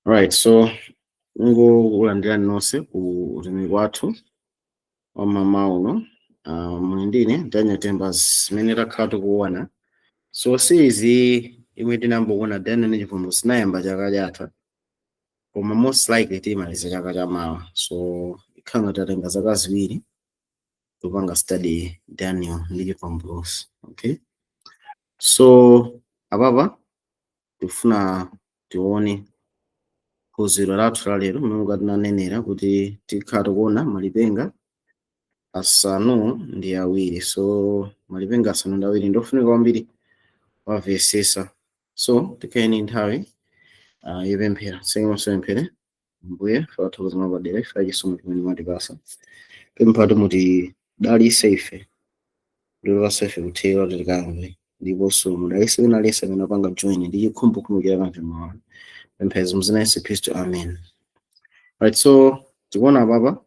Right, so ngokulandirani nonse ku utumiki wathu wa mmawa uno. Muli ndine Daniel Tembas, imene takhala tikuona. So series imwe tinambokuona Daniel ndi Chivumbulutso sinayamba chaka chatha, koma most likely tiyimaliza chaka chamawa. So ikhala ngati tatenga zaka 2 kupanga study Daniel ndi Chivumbulutso. Okay, so apapa tikufuna tione phunziro lathu la lero, monga tinanenera kuti tikhala tikuona malipenga asanu ndi awiri. So malipenga asanu ndi awiri ndofunika kwambiri wamvesesa. So tikhale nthawi yopemphera. Sengosemphere Mbuye fathokoza mwapadera ife achisomo chimene mwatipasa. Pempha kuti mutidalitse ife, ndilipase ife kuthekera kuti tikamve, ndiponso mudalitse wina aliyense amene apanga join ndi chikhumbokhumbo chakamve mawu. Pempha izi muzina Yesu Khristu, amen. Right, so tikuona apapa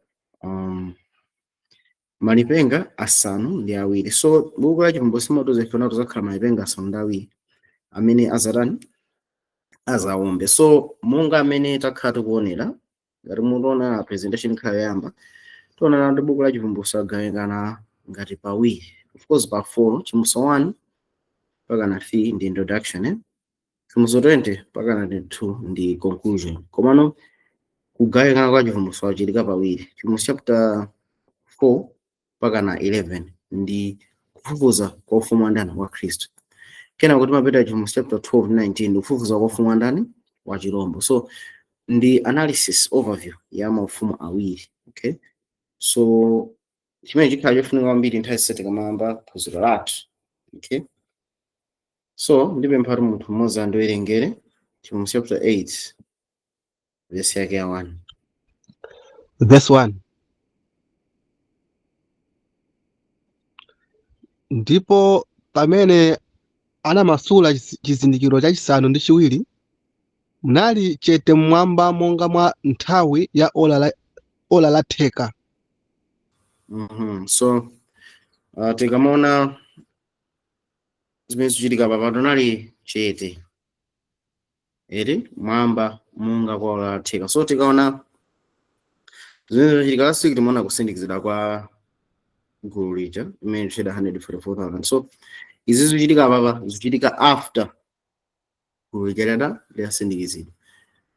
malipenga asanu ndi awiri. So buku la Chivumbulutso limatiuza ife kuti kuzakhala malipenga asanu ndi awiri amene azatani? Azawombe. So monga amene takhala tikuonera, ngati mutaona presentation ikhala yoyamba, tiona kuti buku la Chivumbulutso agawikana ngati pawiri, of course pa 4. Chivumbulutso 1 mpaka na 3 ndi introduction, eh? Chivumbulutso 20 mpaka na 22 ndi conclusion. Komano kugawikana kwa Chivumbulutso achitika pawiri. Chivumbulutso chapter 4 mpaka na 11 ndi kufufuza kwa ufumu wa ndani? Wa Khristu. Kena kuti mapita Chivumbulutso chapter 12 19 ndi kufufuza kwa ufumu wa ndani? Wa chirombo. So ndi analysis, overview ya maufumu awiri. Okay, so chimene chikhala chofunika kwambiri nthawi zonse tikamayamba phunziro lathu. Okay, so ndipempha kuti munthu mmodzi andiwerengere Chivumbulutso chapter 8, verse yake ya 1. Verse 1. Ndipo pamene anamasula chizindikiro chachisanu ndi chiwiri, munali chete mmwamba monga mwa nthawi ya ola la theka. So tikamaona zimene zikuchitika papa, tunali chete eri mwamba monga kwa ola la theka. So tikaona zimene zikuchitika, last week timaona kusindikizidwa kwa gulu lija imene tchedwa 144,000. So izi zikuchitika papa zikuchitika after gulu lija lada lasindikizidwa.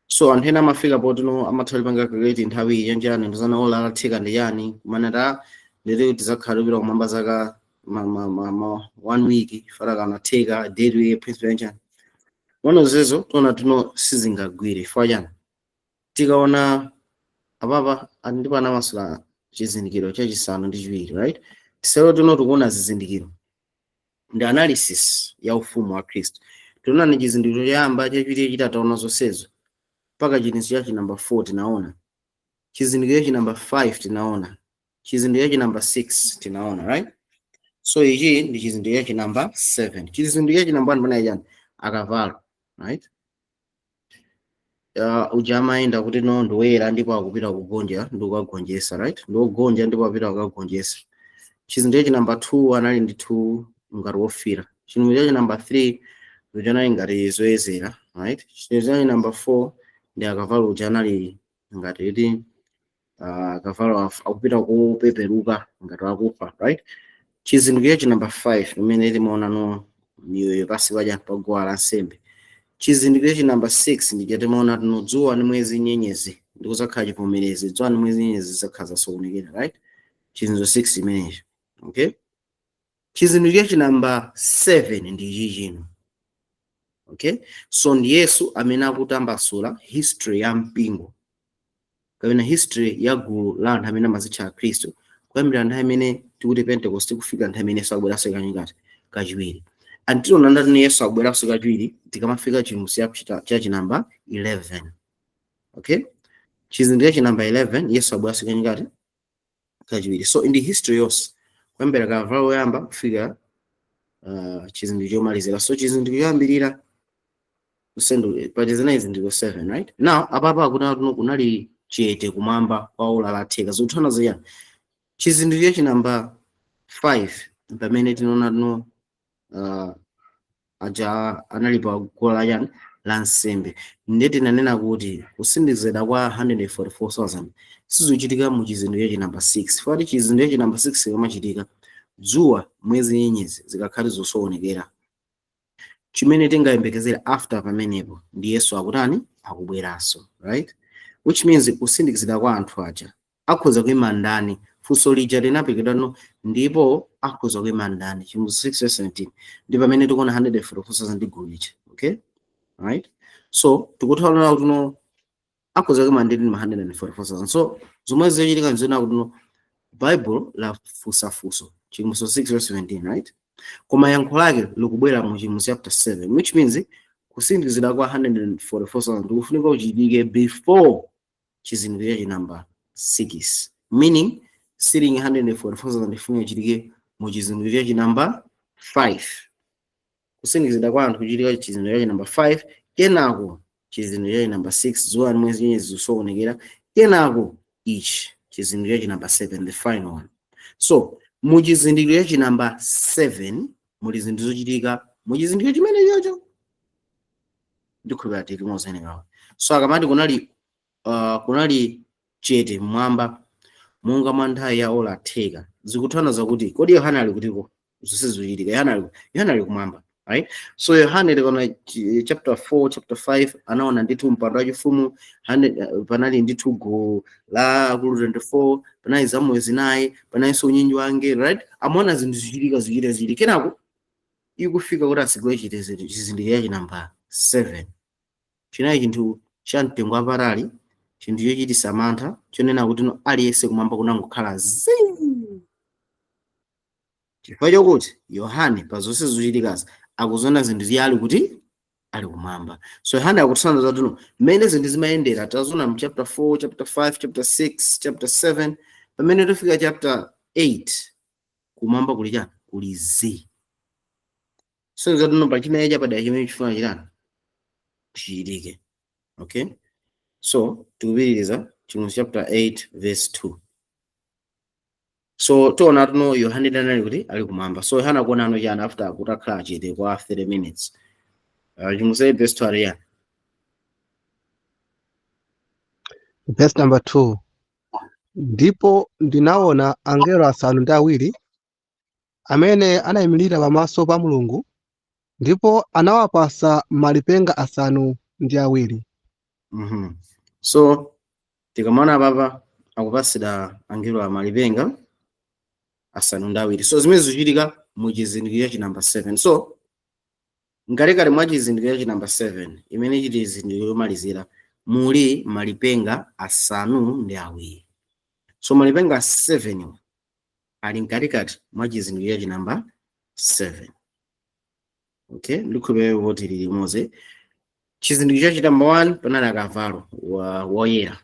So anthu ena amafika potino amatha lipanga calculate nthawi iyi yanjani, ndizana ola la theka ndi yani, kumana ta nditi tizakhala kupita kumwamba zaka ma one week fara kana theka date principle yanjani. Mono zezo tiona tino sizingagwire. Chifukwa chani? Tikaona apapa ndipo anamasula chizindikiro chachisanu ndi chiwiri, right? Tisero tino tikuona zizindikiro ndi analysis ya ufumu wa Khristu. Tiona ni chizindikiro choyamba, chachiwiri, chachitatu, taona zonsezo mpaka chizindikiro cha number 4 tinaona, chizindikiro cha number 5 tinaona, chizindikiro cha number 6 tinaona, right? So ichi ndi chizindikiro cha number 7. Chizindikiro cha number 1 pana chani? Akavalo, right? Uja amayenda kuti no ndiwoyera ndipo akupita kugonja ndi kukagonjesa, right? Ndiogonja ndipo apita kukagonjesa. Chizindikiro cha number 2 anali ndithu ngati wofira. Chizindikiro cha number 3 uja anali ngati zoyezera, right? Chizindikiro cha number 4 ndi akavalo uja anali ngati kuti akavalo akupita kupeperuka ngati akufa, right? Chizindikiro cha number 5 imene timaona no miyoyo pasi paja pa guwa lansembe. Chizindikiro cha number 6 ndi timaona tino dzuwa ndi mwezi, nyenyezi, ndi kuzakhala chivomerezi, dzuwa ndi mwezi, nyenyezi zizakhala zasokonekera, right? Chizindikiro 6 imenechi. Okay, chizindikiro cha number 7 ndi ichi chino. Okay, so ndi Yesu amene akutambasula history ya mpingo kapena history ya gulu la anthu amene amazitcha Khristu, kuyambira nthawi imene tikuti Pentecost kufika nthawi imene Yesu akubweranso kachingati? Kachiwiri. Antiona ndati Yesu akubweranso kachiwiri tikamafika chivumbulutso cha namba 11. Okay, chizindikiro cha namba 11, Yesu akubweranso kachingati? Kachiwiri. So in the history yonse kuyambira kavalo woyamba kufika chizindikiro chomalizira. So chizindikiro choyambirira kusendu paja zinayi zizindikiro 7, right? Now apapa akuti kuno kunali chete kumwamba kwa ola la theka. Zikuthana ziyani? Chizindikiro cha namba 5 pamene tinaona tino Aja anali pa guwa la chani? La nsembe. Ndiye tinanena kuti kusindikizidwa kwa 144,000 sizikuchitika mu chizindikiro cha namba 6, fati chizindikiro cha namba 6 kamachitika, dzuwa, mwezi, nyenyezi zikakhale zosoonekera. Chimene tingayembekezere after pamenepo ndi Yesu akutani? Akubweranso, right? Which means kusindikizidwa kwa anthu aja akhoza kuyima ndani? Funso lija linapekedwano, ndipo akhoza kuyima ndani? Chivumbulutso 6:17, ndi pamene tikuona 144,000 ndi gulu lija, okay, right? So tikuthaona kuti no, akhoza kuyima ndani ma 144,000? So zomwe zikuchitika nzona kuti no, Bible lafunsafunso, Chivumbulutso 6:17, right? Koma yankho lake likubwera mu Chivumbulutso chapter 7, which means kusindikizidwa kwa 144,000 ndikufunika kuchitike before chizindikiro cha number 6, meaning sealing 144,000 ifunika kuchitike mu chizindikiro cha number 5. Kusindikizidwa kwa anthu kuchitika chizindikiro cha number 5, kenako chizindikiro cha number 6, dzuwa, mwezi, nyenyezi zikusoonekera, kenako ichi chizindikiro cha number 7, the final one. So mu chizindikiro cha number 7 muli zinthu zochitika mu chizindikiro chimene chocho. Ndikhulupirira tili mozenekawo. So akamati kunali chete mmwamba monga mwa nthawi ya ola theka, zikutanthauza kuti kodi Yohane ali kutiko zonse zikuchitika? Yohane ali kumwamba, right? So Yohane, tikaona chapter 4, chapter 5, anaona ndithu mpando wachifumu, panali ndithu gulu la akulu 24, panali zamoyo zinayi, panalinso unyinji wa angelo, right? Amaona zinthu zichitika, zichitika, zichitika, kenako ikufika kuti atsegule chizindikiro cha namba 7. Chinali chinthu cha mtengo wapatali, chinthu chochititsa mantha, chonena kuti no, aliyense kumwamba kunangokhala zii, chifukwa chokuti Yohane pa zonse zochitikazi akuziona zinthu ziye ali kuti? Ali kumwamba. So Yohane akutsanza kuti no, mmene zinthu zimayendera taziona mu chapter 4, chapter 5, chapter 6, chapter 7. Pamene tofika chapter 8, kumwamba kuli chani? Kuli zii. So zati no, pachimene chapadera chimene chifuna chitani? Chichitike, okay? So tikupitiriza Chivumbulutso chapter 8 verse 2. So tiona tuno Yohane anali kuti? Ali kumwamba. So Yohane akuona ano chani after kutakhala chete kwa 30 minutes? Chivumbulutso 8 verse 2 ali yani? Verse number 2: Ndipo ndinaona angelo asanu ndi awiri amene anayimirira pamaso pa Mulungu, ndipo anawapasa malipenga asanu ndi awiri. So tikamaona papa akupasira angelo a malipenga asanu ndi awiri. So zimene zikuchitika mu chizindikiro cha namba 7. So mkatikati mwa chizindikiro cha namba 7, imene chiti chizindikiro chomalizira, muli malipenga asanu ndi awiri. So malipenga 7 wa ali mkatikati mwa chizindikiro cha namba 7, okay? Ndikhulupirira kuti lili limodzi. Chizindikiro cha namba 1, panali akavalo woyera,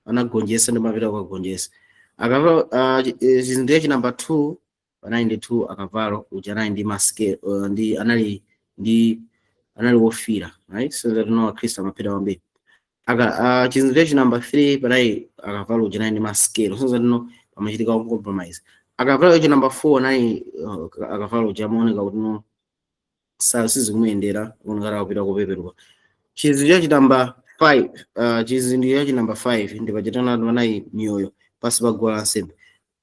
anagonjetsa ndi mapita kukagonjetsa akavalo. Chizindikiro cha namba 2, panali ndithu akavalo uja anali ndi maske, ndi anali ndi anali wofira, right? So that no, Akhristu amapita kwambiri. Aka chizindikiro cha namba 3, panali akavalo uja anali ndi maskelo, so that no, pamachitika compromise. Akavalo cha namba 4, anali akavalo uja amaoneka kuti no, sizikumuyendera, kuoneka akupita kupeperuka. Chizindikiro cha namba 5, chizindikiro cha namba 5 ndi pachatana panali miyoyo pasi pa guwa lansembe.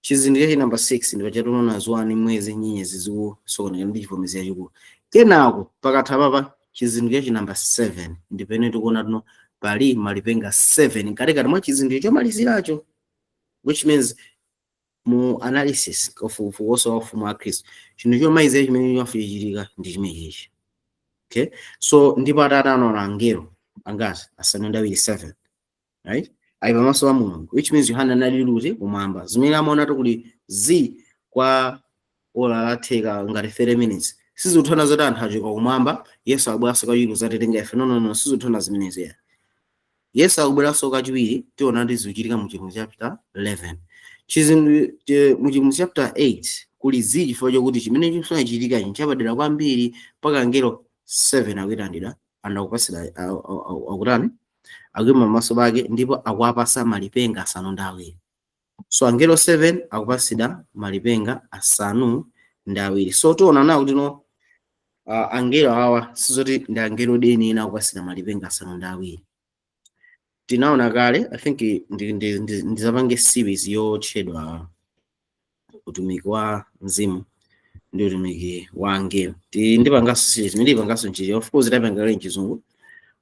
Chizindikiro cha namba 6 ndi pachatana dzuwa, mwezi, nyenyezi zikusokonekera ndi chivomezi chachikulu. Kenako pakatha papa, chizindikiro cha namba 7 ndi pamene tikuona tuno pali malipenga 7 mkatikati mwa chizindikiro chomaliziracho, which means mu analysis kafukufuku wa ufumu wa Khristu, chinthu chomalizira chimene chimachitika ndi chimenechi, okay? So ndipo Atate anaona angelo angati? Asanu ndi awiri, 7, right? Ali pamaso pa Mulungu, which means Yohana anali luti? Kumwamba. Zimene amaona kuli z kwa ola latheka, ngati 30 minutes, sizikuthana zoti anthu achoka kumwamba, Yesu abweranso kachiwiri kudzatenga ife. No, no, no, sizikuthana zimenezi ya Yesu akubweranso kachiwiri. Tiona ndi zikuchitika mu Chivumbulutso chapter 11. Mu Chivumbulutso chapter 8 kuli zi chifukwa chokuti chimene chifuna chichitika nchapadera kwambiri, mpaka angelo 7 akuyitanidwa, anakupasira, akutani? Akuyima pamaso pake ndipo akuwapasa malipenga asanu ndi awiri. So angelo 7 akupasidwa malipenga asanu ndi awiri. So tiona nawo kuti no Angelo awa sizoti ndi angelo deni ena akupasira malipenga asanu ndi awiri. Tinaona kale, I think ndizapange series yotchedwa "Utumiki wa Mzimu ndi Utumiki wa Angelo". Ndipanganso series imene ndipanganso nchichewa. Of course tapanga kale mchizungu,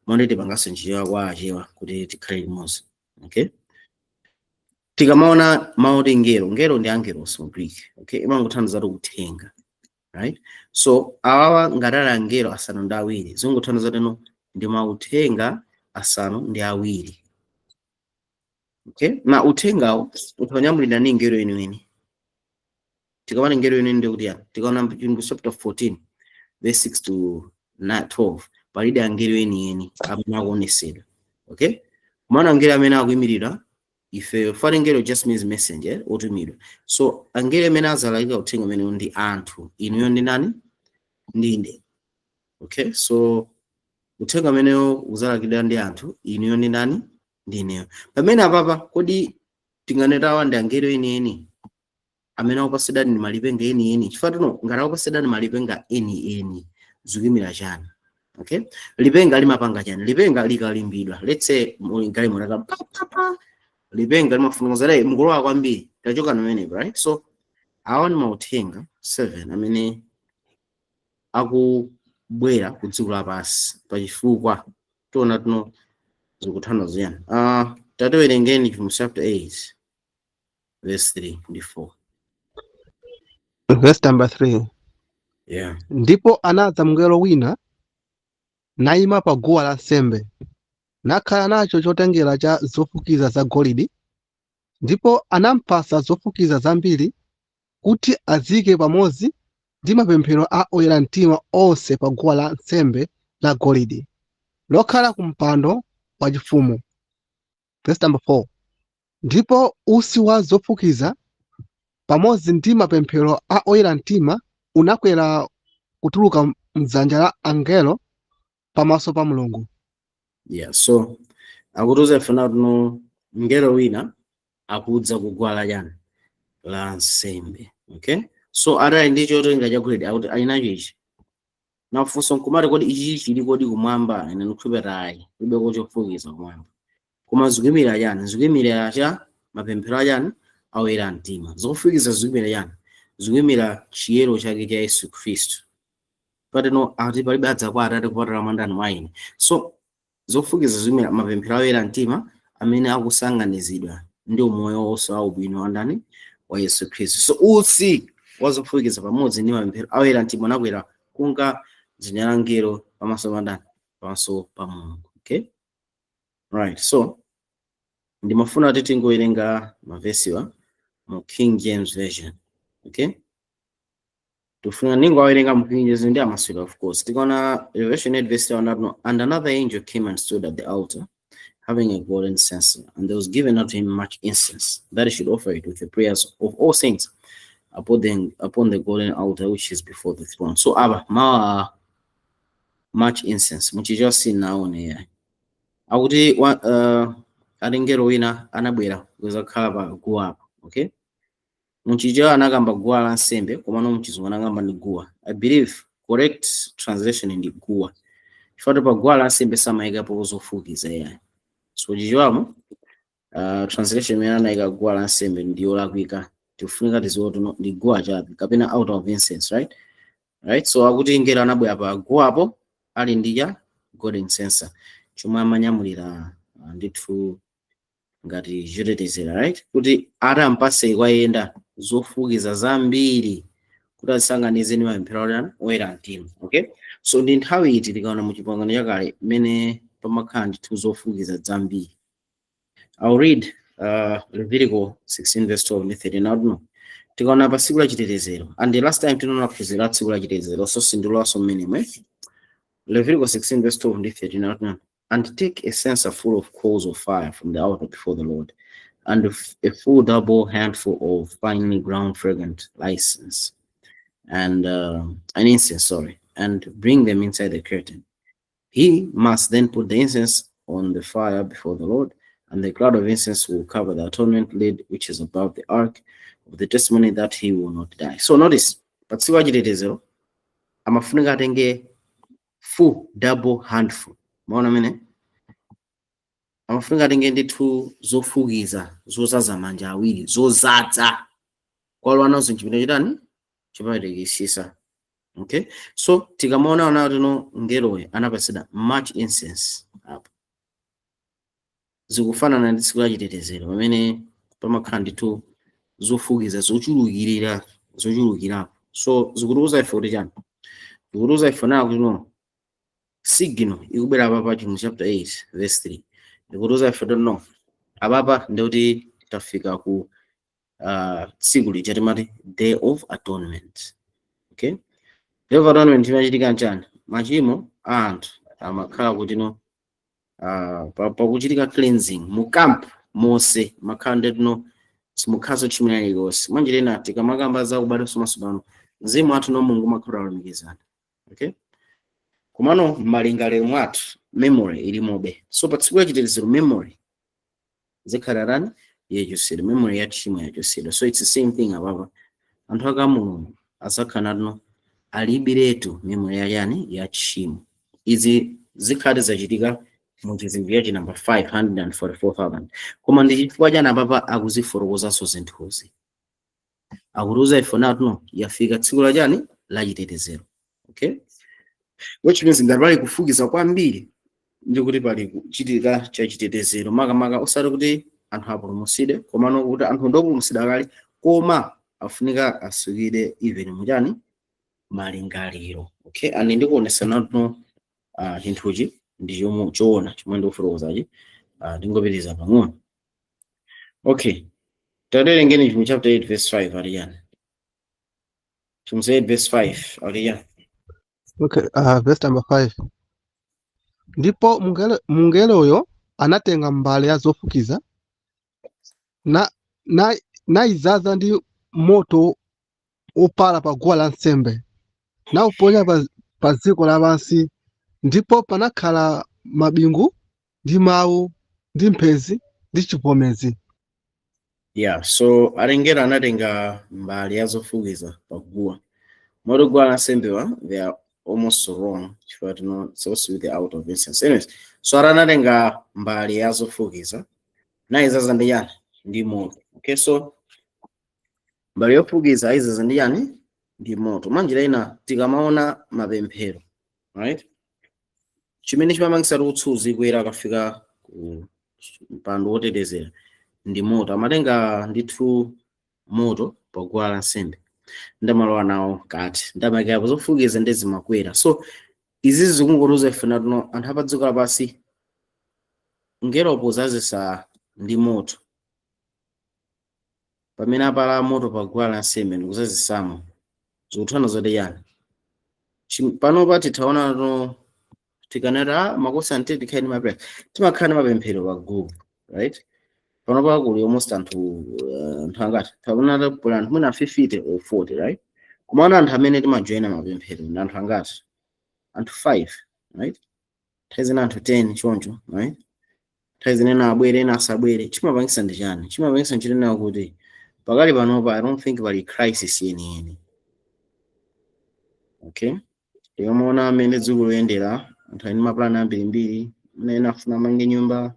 monde tipanganso nchichewa kwa Achewa kuti tikhale limodzi, okay? Tikamaona mawu oti ngelo, ngelo ndi angelos mu Greek, okay? Imangothandiza kuthenga, right? So awawa ngati ali angelo asanu ndi awiri, zingothandiza teno ndi mauthenga asanu ndi awiri, okay? Na uthengawo utanyamulidwa ndi ngelo eniweni. Tikaona ngelo eniweni ndi kuti yani? Tikaona Chivumbulutso chapter 14 verse 6 to 9, 12, palibe angelo enieni amene akuonesedwa, okay? Kumana angelo amene akuyimirira ife fane, ngelo just means messenger, otumidwa. So angelo amene azalalika uthenga umene ndi anthu, inuyo ndi nani? Ndine, okay? So uthenga umenewo uzalalikidwa ndi anthu, inuyo ndi nani? Ndineyo. Pamene apapa, kodi tinganetawa ndi angelo enieni amene akupasidwa ndi malipenga enieni? Chifukwa tino ngati akupasidwa ndi malipenga enieni, zikuyimira chani? Okay, lipenga limapanga chani? Lipenga likalimbidwa, let's say muli galimoto, pa pa pa, lipenga limafunika zale mukulowa kwambiri, tachoka pamenepo, right? So awa ndi mauthenga 7 amene akubwera ku dziko lapansi. Pachifukwa tiona tino zikuthandiza yani? Tatiwerengeni Chivumbulutso chapter 8 verse 3 ndi 4. Verse number 3. Yeah. Ndipo anadza mngelo wina nayima pa guwa lansembe, nakhala nacho chotengera cha zofukiza zagolide, ndipo anampasa zofukiza zambiri kuti aziyike pamodzi ndi mapemphero a oyera mtima onse pa guwa lansembe la golide lokhala ku mpando wachifumu. Verse number 4. Ndipo utsi wa zofukiza pamodzi ndi mapemphero a oyera mtima unakwera kutuluka mdzanja la angelo pamaso pa Mulungu. Yeah, so akutiuza ifuna tuno mngelo wina akudza kuguwa la chani? La nsembe, okay? So atali ndi chotenga chagolide, akuti ali nacho ichi. Nafunso nkumati, kodi ichi chili kodi kumwamba? Ine ndikukhulupirira ayi, kulibe chofukiza kumwamba. Koma zikuyimira chani? Zikuyimira cha mapemphero achani? Awera mtima. Zofukiza zikuyimira chani? Zikuyimira chiyero chake cha Yesu Khristu. Pateno akuti palibe adza kwa Atate kupatula mwandani mwa ine. So zofukiza zikuyimira mapemphero awera mtima amene akusanganizidwa ndi umoyo wonse wa ubwino wa ndani? Wa Yesu Khristu. So utsi wa zofukiza pamodzi ndi mapemphero awera mtima anakwera kunka dzanja la mngelo pamaso pa ndani? Pamaso pa Mulungu, okay? Right, so ndimafuna kuti tingowerenga mavesiwa mu King James Version, okay? Tifuna ningowerenga mu King James ndi amaswera. Of course, tikaona Revelation 8 verse 1, "And another angel came and stood at the altar, having a golden censer, and there was given unto him much incense, that he should offer it with the prayers of all saints upon the golden altar which is before the throne." So aba mawa much incense muchichewa sinaone yayi. Akuti alengero wina anabwera kuzakhala pa guwapo, okay? Muchichewa anakamba guwa la nsembe, komano muchizungu anakamba ndi guwa. I believe correct translation ndi guwa, chifukwa pa guwa la nsembe samayikapo zofukiza yayi. So chichewamo translation imene anayika guwa la nsembe ndi yolakwika. Tikufunika tiziwe kuti ndi guwa chabe kapena altar of incense, right? Right, so akuti ngelo anabwera pa guwapo ali ndi cha golden censer chomwe amanyamulira ndithu ngati chotetezera, right? Kuti atampase kwayenda zofukiza zambiri kuti azisanganize ndi mapemphero oyera oyera mtima, okay? So ndi nthawi iti tikaona mu Chipangano Chakale mmene pamakhala ndithu zofukiza zambiri? I'll read Leviticus 16 verse 12 ndi 13. Now no, tikaona pa tsiku la chitetezero, and the last time tinaona phunziro la tsiku la chitetezero, so sindilowaso mmenemo. Leviticus 16 verse 12 ndi 13 now, "And take a censer full of coals of fire from the altar before the Lord, and a full double handful of finely ground fragrant license and an incense, sorry, and bring them inside the curtain. He must then put the incense on the fire before the Lord, and the cloud of incense will cover the atonement lid which is above the ark of the testimony, that he will not die." So notice, pa tsiku la chitetezero Amafunika atenge full double handful. Maona amene amafunika atenge ndithu zofukiza zozaza manja awiri, zozadza kwalowa nazo chipinda chitani? Chopatulikitsitsa. Okay, so tikamaona ona tino ngeloyo anapatsidwa much incense apo, zikufanana ndi tsiku la chitetezero pamene pamakhala ndithu zofukiza zochulukirira, zochulukirapo. So zikutiuza ife kuti chani? Zikutiuza ife nawo kuti no, signal ikubwera apapa. Chimwe chapter 8 verse 3 ndikutiuza ife kuti no, apapa ndikuti tafika ku tsiku lija timati Day of Atonement. Okay, Day of Atonement imachitika nchani? Machimo a anthu amakhala kuti no, pakuchitika cleansing mu camp monse, makhala ndetino simukhaso tchimo lililonse. Mwanjira ina, tikamakamba za kubadwanso matsopano, mzimu wathu no Mulungu umakhala ulumikizana. Okay, komano m'malingaliro mwathu memory ilimobe. So pa tsiku la chitetezero memory zikhala rani yachosedwa, memory ya tchimo yachosedwa. So it's the same thing apapa, anthu aka Mulungu azakhala natino alibiretu memory ya yani? Ya tchimo. Izi zikhale zachitika mu chizindikiro cha number 544,000. Koma ndi chifukwa chani apapa akuzifotokozanso zinthuzi? Akutiuza ife natino yafika tsiku la chani? La chitetezero. Okay, which means ngati pali kufukiza kwambiri ndi kuti pali kuchitika cha chitetezero, makamaka osati kuti anthu apulumutsidwe, komano kuti anthu ndopulumutsidwa kale, koma afunika asukide even muchani? Malingaliro. Okay, and ndikuonesa natino chinthuchi ndi chomwe choona chomwe ndikufotokozachi. Ndingopitiriza pang'ono. Okay, tawerengeni chimwe chapter 8 verse 5 aliyani? Chimwe 8 verse 5 aliyani? Okay, verse number 5. Ndipo mungeloyo anatenga mbale ya zofukiza na na nayizaza ndi moto wopala pa guwa lansembe, nawuponya pa dziko lapansi, ndipo panakhala mabingu ndi mawu ndi mphezi ndi chivomezi. Yeah, so alengero anatenga mbale ya zofukiza paguwa, moto guwa lansembewa. They are almost wrong chifukwa tino supposed to be the altar of incense. Anyways, so ara anatenga mbale ya zofukiza nayizaza ndi yani? Ndi moto. Okay, so mbale yofukiza ayizaza ndi yani? Ndi moto. Mwanjira ina, tikamaona mapemphero, right, chimene chimamangisa utsi kwera akafika ku mpando wotetezera ndi moto. Amatenga ndithu moto paguwa lansembe, ndamalowa nawo kati, ndamakirapo zofukiza ndi zimakwera. So izizi zikungotiuza ife natuno anthu apa dziko lapansi ngeropo zazisa ndi moto. Pamene apala moto paguwa lansembe ndikuzazisamo, zikuthana zoti yani? Panopa tithaona no tikanati makosi ante tikhale ndi mapemphero, timakhala ndi mapemphero pa group, right? Panopa kuli almost anthu angati? Taona kuli anthu mwina 50 or 40, right? Kumaona anthu amene timajoyina mapemphero ndi anthu angati? Anthu 5, right? Nthawi zina anthu 10 choncho, right? Nthawi zina ena abwere, ena asabwere. Chimapangisa ndi chani? Chimapangisa nchitanena kuti pakali panopa I don't think pali crisis yeniyeni. Okay, tikamaona amene dziko loyendera, anthu ali ndi mapulani ambirimbiri. Ena afuna amange nyumba,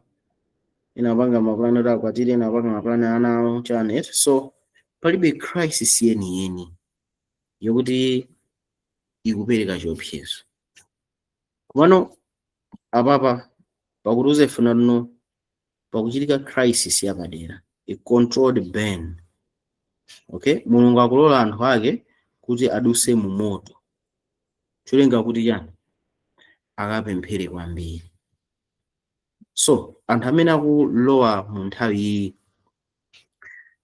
ena apanga mapulani oti akwatire, ena apanga mapulani ana awo chani. So palibe crisis yeniyeni yokuti ikupereka chiopsezo. Komano apapa pakutiuza ifuna tuno pakuchitika crisis yapadera, a controlled burn. Okay, Mulungu akulola anthu ake kuti aduse mu moto, cholinga kuti chani? Akapemphere kwambiri. So anthu amene akulowa mu nthawi iyi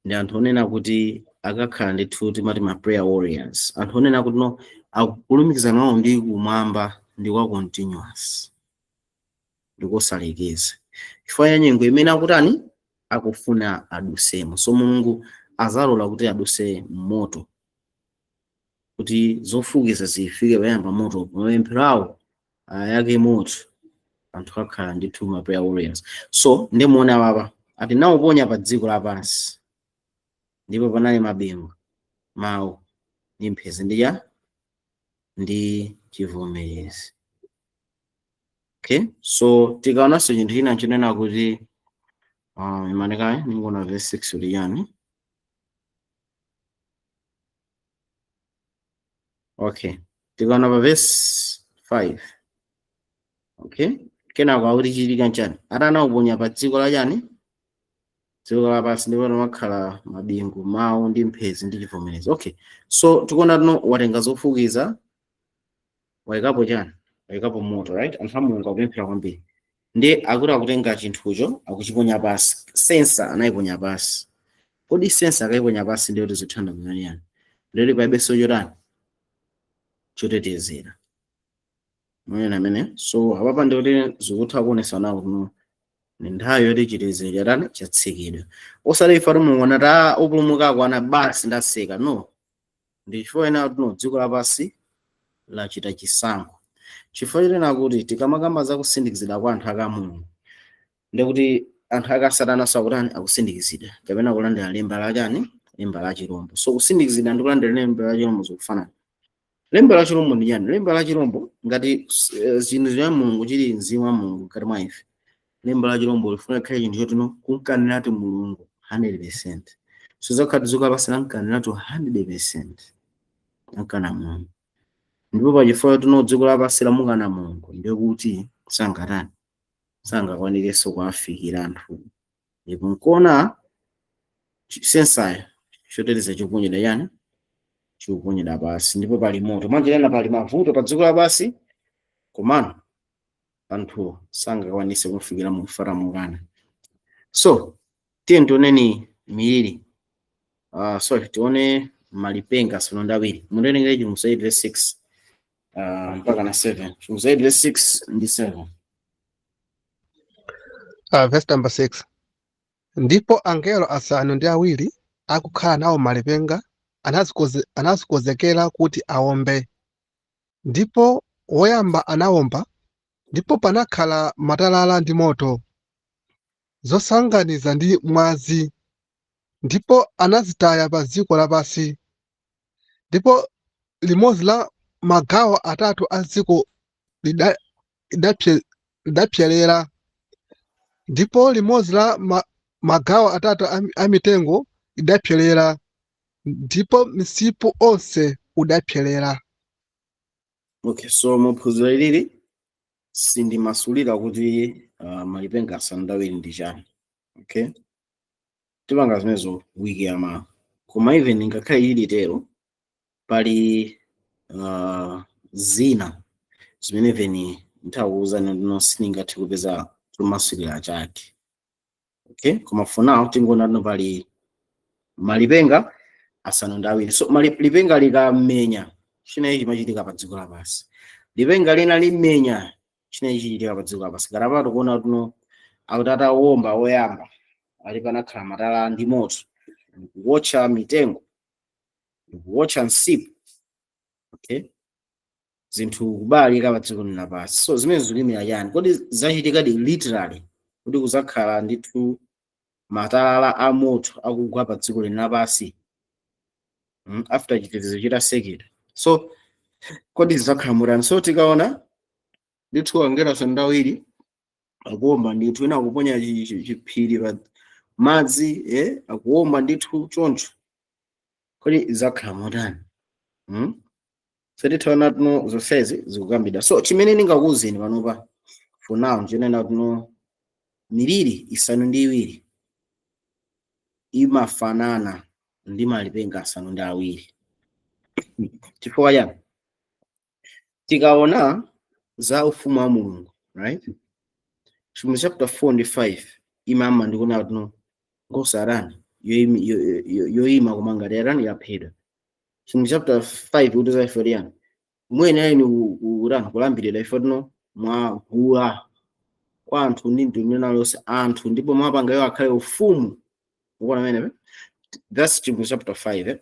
ndi anthu onena kuti akakhala ndithu timati ma prayer warriors, anthu onena kuti no, akulumikizana nawo ndi kumwamba ndi kwa continuous, ndikosalekeza, chifukwa ya nyengo imene akutani? Akufuna adusemo. So Mulungu azalola kuti aduse moto kuti zofukiza zifike payamba moto, mapemphero awo ayake moto. Anthu akhala ndithu ma prayer warriors. So ndimuona papa ati nawuponya pa dziko lapansi, ndipo panali mabingu, mawu ndi mphezi ndi ya ndi chivomerezi. Okay, so tikaonanso chinthu china chinena kuti imanekayi ningona verse 6 uli yani. Okay, tikaona pa verse 5. Okay, kenako akuti chitika nchani? Atanauponya pa dziko la chani? Dziko lapansi, ndipo pamakhala mabingu, mawu ndi mphezi ndi chivomerezi. Okay, so tikuona tuno watenga zofukiza, wayikapo chani? Wayikapo moto, right? Anthu a Mulungu akupemphera kwambiri, ndi akuti akutenga chinthucho akuchiponya pasi. Censer anayiponya pasi. Kodi censer akayiponya pasi ndiyo tizithanda kunyani? Ndiyoti palibenso chotani chotetezera mwene amene. So apapa ndikuti zikutha kuonesa nawo kuno ni nthawi yoti chitetezo chatani chatsekedwa. Osati ife Mulungu anati opulumukako ana basi ndaseka, no. Ndi chifukwa ena kuti dziko lapansi lachita chisankho. Chifukwa chotena kuti tikamakamba za kusindikizidwa kwa anthu aka Mulungu, ndikuti anthu aka Satana sakutani akusindikizidwa kapena kulandira lemba la chani, lemba la chirombo. So kusindikizidwa ndi kulandira lemba la chirombo zikufanana. Lemba la chirombo ndi chani? Lemba la chirombo ngati zinthu za Mulungu chili mzimu wa Mulungu mkati mwa ife, lemba la chirombo lifuna kukhale chinthu chotino kunkaniratu Mulungu 100%. So zakhala dziko lapansi lankaniratu 100% ankana Mulungu, ndipo pachifukwa tino dziko lapansi lamukana Mulungu, ndikuti sangatani, sangakwanirenso kuwafikira anthu. Ndipo nkuona censer choteteza chikuponyedwa yani, chikuponyedwa pasi, ndipo pali moto mwanjirena, pali mavuto pa dziko lapansi, komano anthu sangakwanise kufikira mufaramukana. So tiye tioneni miliri, sorry, tione malipenga asanu ndi awiri. Mundiwerengere Chivumbulutso 8 verse 6 mpaka na 7. Chivumbulutso 8 verse 6 ndi 7. Verse number 6. Ndipo angelo asanu ndi awiri akukhala nawo malipenga anazikonzekera kuti awombe. Ndipo woyamba anawomba, ndipo panakhala matalala ndi moto, zosanganiza ndi mwazi, ndipo anazitaya pa dziko lapansi. Ndipo limodzi la magawo atatu a dziko lidapserera, ndipo limodzi la magawo atatu a mitengo idapserera, ndipo msipu onse udapserera. Okay, so muphunziro ilili sindimasulira kuti malipenga asanu ndi awiri ndi chani. Okay, tipanga zimenezo wiki yamawa. Koma even ngakhale ili tero, pali zina zimene even nthakuwuzani ndino sindingathe kupeza chomasulira chake. Okay, koma for now tingoona tino pali malipenga asanu ndi awiri. So lipenga likamenya, chinechi chimachitika pa dziko lapansi. Lipenga lina limenya, chinechi chichitika pa dziko lapansi. Ngati apa tikuona tuno akuti atawomba woyamba, ali panakhala matalala ndi moto, ndikuwotcha mitengo, ndikuwotcha msipu. Okay, zinthu kubalika pa dziko lapansi. So zimene zikuimira chani? Kodi zachitikadi literally kuti kuzakhala ndithu matalala a moto akugwa pa dziko lapansi, after chitetezo chitasekedwa? So kodi zidzakhala motani? So tikaona ndithu angelo asanu ndi awiri akuwomba ndithu, ena akuponya chiphiri pa madzi, akuwomba ndithu choncho, kodi zidzakhala motani? So tithaona tuno zonsezi zikukambidwa. So chimene ndingakuwuzeni panopa for now chinena tuno miliri isanu ndi iwiri imafanana ndi malipenga asanu ndi awiri. Chifukwa chani? Tikaona za ufumu wa Mulungu, right, Chivumbulutso chapter 4 ndi 5 imama ndikuona tuno nkhosa arani yoyima koma ngati arani yaphedwa. Chivumbulutso chapter 5 kuti za ife yani muyenera inu kurani kulambirira ife tuno mwagula kwa anthu ndi mtundu lonse anthu, ndipo mwapanga iwo akhale ufumu. Ukuona pamenepe? That's Chivumbulutso chapter 5, eh?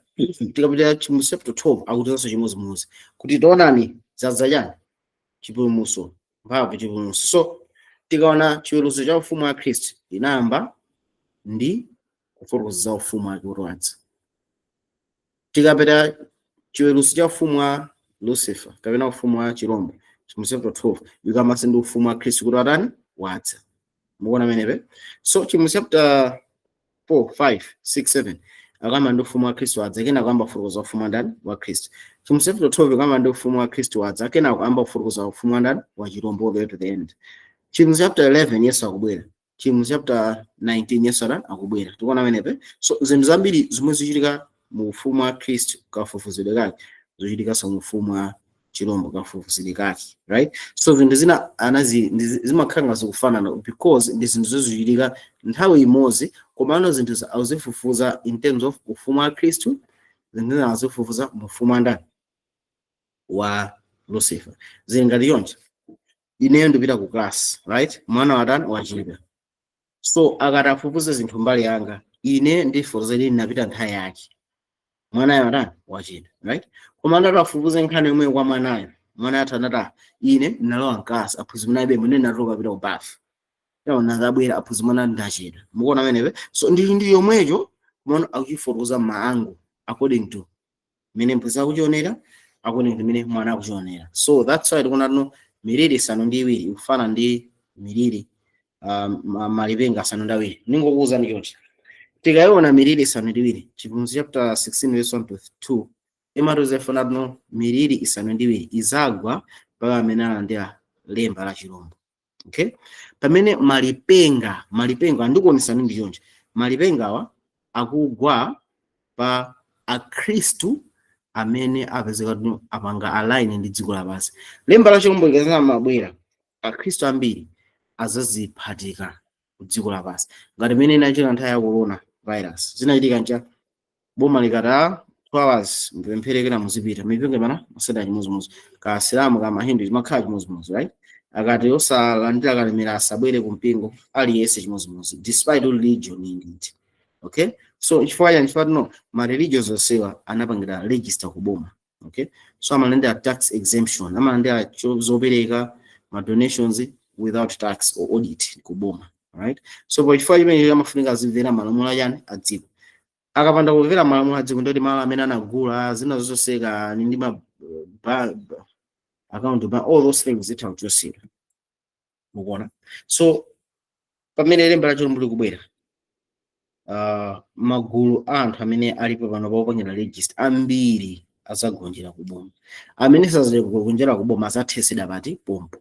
Tikapita Chivumbulutso chapter 12 akutizanso chimodzimodzi kuti taonani zadza chani, chipulumutso, mphamvu, chipulumutso. So tikaona chiweruzo cha ufumu wa Khristu inayamba ndi kufotokoza za ufumu wake kuti wadza. Tikapita chiweruzo cha ufumu wa Lucifer kapena ufumu wa chirombo, Chivumbulutso chapter 12 ikukambanso ndi ufumu wa Khristu kuti atani? Wadza. Mukuona amenepe? So Chivumbulutso chapter 4, 5, 6, 7 akamba ndi ufumu wa Khristu wadza, kenako amba kufotokoza ufumu wa ndani? Wa Khristu. Chivumbulutso chapter 12 akamba ndi ufumu wa Khristu wadza, kenako amba kufotokoza ufumu wa ndani? Wa chirombo, all the way to the end. Chivumbulutso chapter 11 Yesu akubwera. Chivumbulutso chapter 19 Yesu atani? Akubwera. Tikuona amenepe? So zinthu zambiri zomwe zikuchitika mu ufumu wa Khristu, kafufuzidwe kake, zochitikanso mu ufumu wa chirombo, kafufuzidwe kake, right? So zinthu zina anazi zimakhala nga zikufanana because ndi zinthu zozichitika nthawi imodzi, komano zinthu akuzifufuza in terms of ufumu wa Khristu, zinthu zina azifufuza mu ufumu wa ndani? Wa Lucifer. Zili ngati choncho: ineyo ndipita ku class, right? Mwana watani? Wachita. So akati afufuze zinthu mbali yanga, ine ndifotokoza ili ndinapita nthawi yake, mwanayo atani? Wachita, right? Koma ndati afufuze nkhani yomwe kwa mwanayo, mwanayo athanata, ine ndinalowa mklasi aphunzitsi munalibe, mwene ndinatuluka kupita ku bafu, yawo nazabwera aphunzitsi mwana ndachedwa. Mukuona amenepe? So ndi yomwecho, mwana akuchifotokoza maangu according to mene mphunzitsi akuchionera, according to mene mwana akuchionera. So that's why tikuona tino miliri 7 ikufana ndi miliri malipenga 7. Ningokuwuzani chonchi: tikayiona miliri 7, Chivumbulutso chapter 16 verse 1 to 2 imatiuza ifuna tino miliri 7 izagwa mpaka amene alandira lemba la chirombo, okay? Pamene malipenga andikuonesani ndi chonchi, malipengawa akugwa pa akhristu amene apezeka kuti apanga align ndi dziko lapansi. Lemba la chirombo likazana mabwera, akhristu ambiri azaziphatika ku dziko lapansi, ngati mmene inachita nthawi ya corona virus. Zinachitika ncha boma likata 2 hours mpempherekera, muzipita mipingo imana maseda chimozimozi, ka Asilamu ka Mahindu chimakhala chimozimozi, right? Akati osalandira kalemera asabwere ku mpingo, aliyense chimozimozi, despite religion indeed, okay? So chifukwa chani? Chifukwa tino ma religions onsewa anapangira register ku boma, okay? So amalandira tax exemption, amalandira zopereka, ma donations without tax or audit ku boma, right? So pa chifukwa chimene amafunika azimvera malamulo achani? A dziko. Akapanda kumvera malamulo a dziko, ndoti malo amene anagula, zina zoseka ndi ma account ba, all those things zitha kuchosera. Mukuona? So pamene lemba la chilombo likubwera, magulu a anthu amene alipo pano paopangira register ambiri azagonjera kuboma. Amene sazagonjera kuboma azathesedwa pati? Pompo.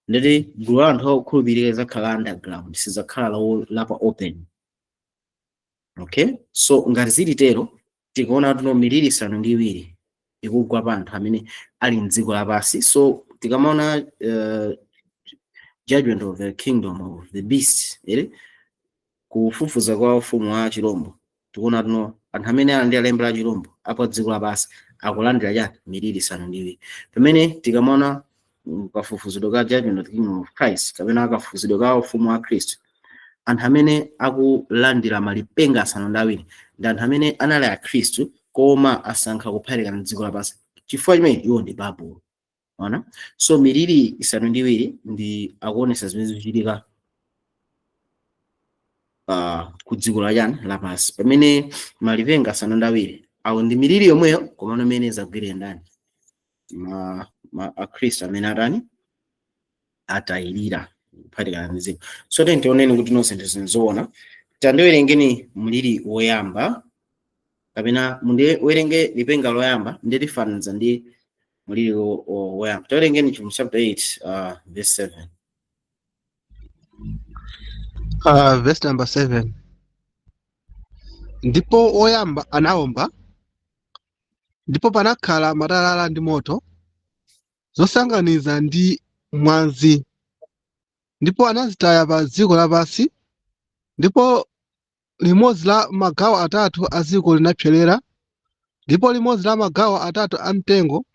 Ndati gulu la anthu okhulupirika lizakhala underground, sizakhala lapa open, okay? So ngati zilitero, tikuona tuno miliri 7 ikugwa pa anthu amene ali mdziko lapansi. So tikamaona judgment of the kingdom of the beast, ere kufufuza kwa ufumu wa chirombo, tikuona tuno anthu amene ali ndi lemba la chirombo apo dziko lapansi akulandira chani? Miliri 7. Pamene tikamaona kafufuzidwe ka judgment of the kingdom of Christ kapena kafufuzidwe ka ufumu wa Khristu, anthu amene akulandira malipenga 7 ndi anthu amene anali akhristu koma asankha kuphatikana dziko lapansi. Chifukwa chimene iwo ndi Babulo ona. So miliri 7 ndi akuonesa zimene zikuchitika ku dziko la chani? Lapansi. Pamene malipenga 7 awo ndi miliri yomweyo, komano imene zagwire ndani? Ma akhristu amene atani? Atayirira kuphatikana ndi dziko. So tiyeni tioneni kuti nonse ndizinzoona. Tandiwerengeni mliri woyamba, kapena mundiwerenge lipenga loyamba, ndilifananiza ndi mliri woyamba. Tawerengeni Chivumbulutso chapter 8 verse 7. Verse number 7: Ndipo woyamba anawomba, ndipo panakhala matalala ndi moto zosanganiza ndi mwazi, ndipo anazitaya pa dziko lapansi, ndipo limodzi la magawo atatu a dziko linapserera, ndipo limodzi la magawo atatu a mtengo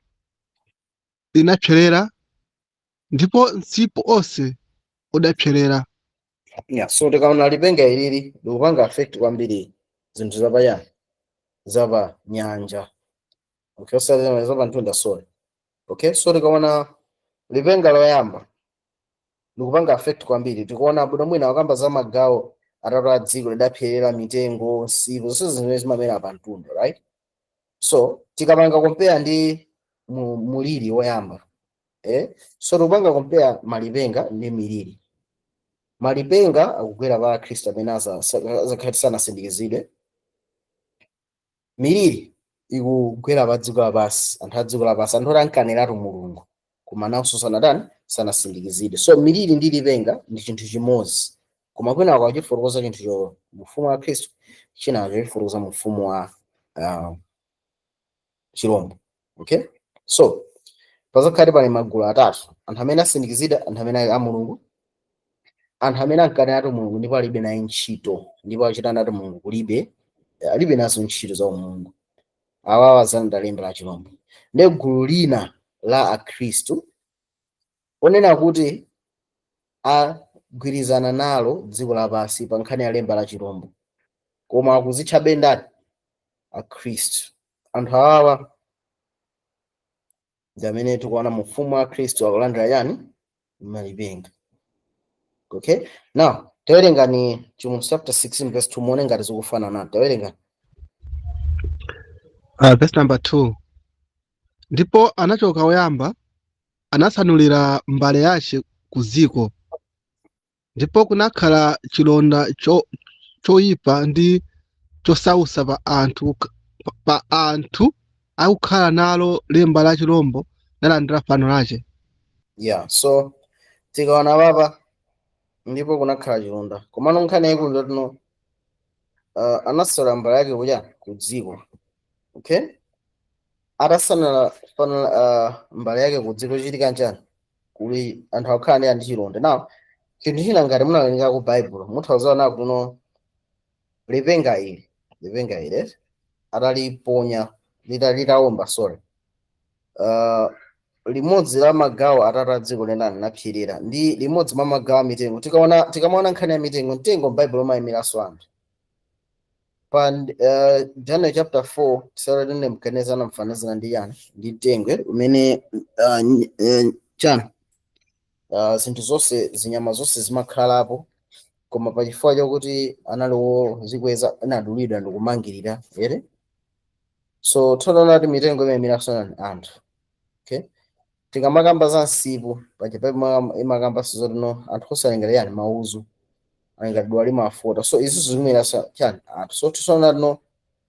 linapserera, ndipo msipu onse udapserera. Yeah, so tikaona lipenga ilili likupanga affect kwambiri zinthu zapayani? Zapa nyanja, okay? Osati zapa mtunda, sorry, okay? So tikaona lipenga loyamba likupanga affect kwambiri, tikuona bwino mwina wakamba za magawo atatu a dziko lidapserera, mitengo, msipu, zonse zimene zimamera pa mtunda, right? So tikapanga compare ndi Mu muliri woyamba, so tikupanga compare malipenga ndi miliri. Malipenga akugwera pa Akhristu amene azakhale sanasindikizidwe. Miliri ikugwera pa dziko lapansi, anthu a dziko lapansi, anthu oti ankaniratu Mulungu koma nawonso sanatani? Sanasindikizidwe. So miliri ndi lipenga ndi chinthu chimodzi, koma kwina akuchifotokoza chinthu cho mu ufumu wa Khristu, chinacho chifotokoza mu ufumu wa chirombo. Okay, so pazakhale pali magulu atatu: anthu amene asindikizidwa, anthu amene ali a Mulungu, anthu amene ankaniratu Mulungu ndipo alibe naye ntchito, ndipo achita nati Mulungu kulibe, alibe nazo ntchito za Mulungu, awawa azalandira lemba la chirombo. Ndi gulu lina la Akhristu onena kuti agwirizana nalo dziko lapansi pa nkhani ya lemba la chirombo, koma akuzitchabe ndani? Akhristu. Anthu awawa ndi amene tikuona mu ufumu wa Khristu akulandira yani? Malipenga. Okay, now tawerengani Chivumbulutso chapter 16 verse 2, muone ngati zikufanana. Tawerengani. Verse number 2: Ndipo anachoka woyamba, anatsanulira mbale yace ku dziko, ndipo kunakhala chilonda choyipa ndi chosausa pa anthu akukhala nalo lemba la chilombo, nalandira fano lace. Yeah, so tikaona papa, ndipo kunakhala chilonda, komano nkhani yaikulu ndotino anasala mbale yake kuja ku dziko. Okay, atasanala fano, mbale yake ku dziko, chitika nchani? Kuli anthu akukhala ndi chilonda. Now chinthu china, ngati munawerenga ku Bible, mutha kuno lipenga ili, lipenga ili ataliponya, litawomba, sorry, limodzi la magawo atatu a dziko linani linapyerera, ndi limodzi mwa magawo a mitengo. Tikaona, tikamaona nkhani ya mitengo, mtengo m'Baibulo umayimiranso anthu. Pa Daniel chapter 4, tisalati Nebukadinezara anamfanizira ndi yani? Ndi mtengo umene chani, zinthu zonse, zinyama zonse zimakhalapo, koma pachifukwa chokuti anali wozikweza anadulidwa ndikumangirira ere. So tinaona kuti mitengo imayimiranso anthu. Okay, tikamakamba za msipu paja imakambanso zoti no anthu osalengera yani mauzu alingati dwa limafota. So izi zikuimiranso chani? Anthu. So tisaona no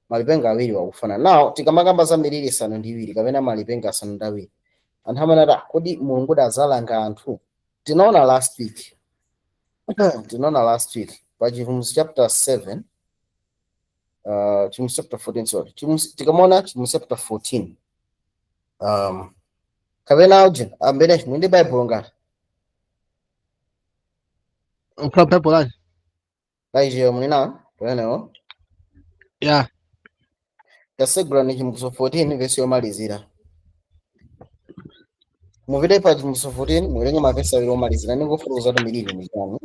malipenga awiri wakufanana nawo. Tikamakamba za miliri isanu ndi iwiri kapena malipenga asanu ndi awiri, anthu amanati, "Ah, kodi Mulungu azalanga anthu?" Tinaona last week, tinaona last week pa Chivumbulutso chapter 7, Chivumbulutso chapter 14, sorry. Tikamaona Chivumbulutso chapter 14, kapena uje ambene mwindi Bible ngati Ukhala Bible lani? Laijiyo mulina pamenewo? Ya. Tasegula ni Chivumbulutso 14, vesi yomalizira. Mupite pa Chivumbulutso 14, muwerenge mavesi awiri omalizira, ningofotokoza kuti miliri ndi chani.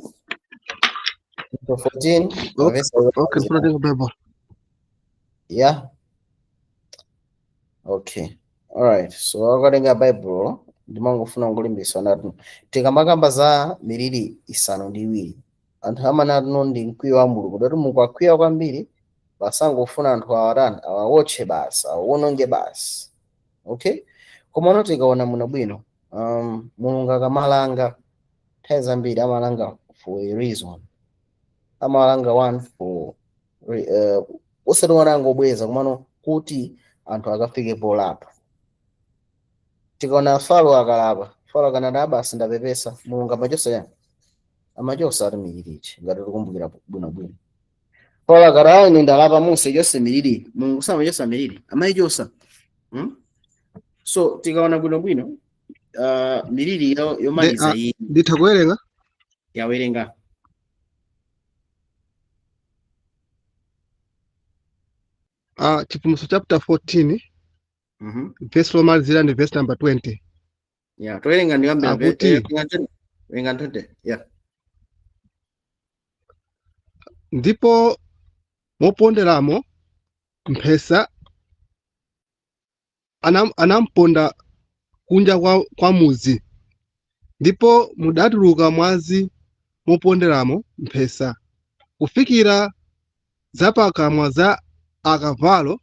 Chivumbulutso 14, mavesi awiri Okay. omalizira. Ndifuna tenga Bible. Yeah, okay, alright. So akatenga Bible, ndimangofuna kulimbisa nati tikamakamba za miliri isanu ndi iwiri, anthu amanati no ndi mkwiyo wa Mulungu, dati Mulungu akwiya kwambiri, basangofuna anthu awatani? Awawotche basi, awawononge basi. Okay, koma no tikaona muno bwino, Mulungu akamalanga nthawi zambiri amalanga for a reason. Amalanga one for osati wana angobweza, komano kuti anthu akafike polapa. Tikaona Farao akalapa, Farao akanati basi ndapepesa, Mulungu amachosa yani? Amachosa ati milirichi. Ngati tikumbukira bwinobwino, Farao akati, "Ayi, ine ndalapa, Mose chonse miliri," Mulungu samachosa miliri, amayichosa, So tikaona bwinobwino, miliri yomaliza iyi. Nditha kuwerenga? Yawerenga. Chivumbulutso chapter 14, verse lomalizira ndi verse number 20. Yeah, towerenga ndiyambira. Akuti Werenga 20, yeah. Ndipo moponderamo mphesa anamponda kunja kwa mudzi, ndipo mudatuluka mwazi moponderamo mphesa kufikira zapakamwa za akavalo,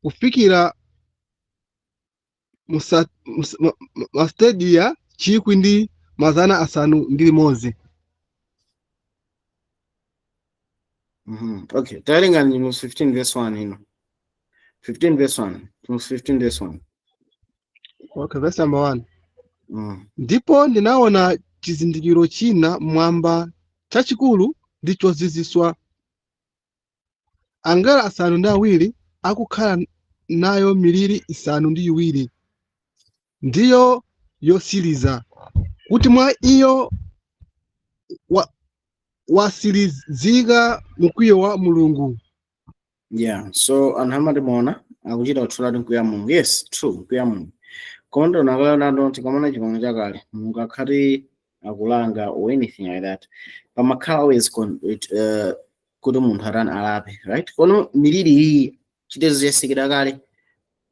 kufikira Mastadia 1,600. Okay, tawerenga Chivumbulutso 15 verse 1 ino. 15 verse 1. Chivumbulutso 15 verse 1. Okay, verse number 1. Ndipo ndinaona chizindikiro china mmwamba, chachikulu ndi chozizwitsa: angelo asanu ndi awiri akukhala nayo miliri isanu ndi iwiri, ndiyo yosiriza, kuti mwa iyo wasirizika mkwiyo wa Mulungu. Yeah, so anthu amatimuona akuchita kutchulatu mkwiyo wa Mulungu. Yes, true, mkwiyo wa Mulungu. Koma ndonakala tikamona Chipangano Chakale, Mulungu akhati akulanga or anything like that, pamakhala always kuti munthu atani? Alape, right? Kono miliri iyi chitezo chasikidwa kale.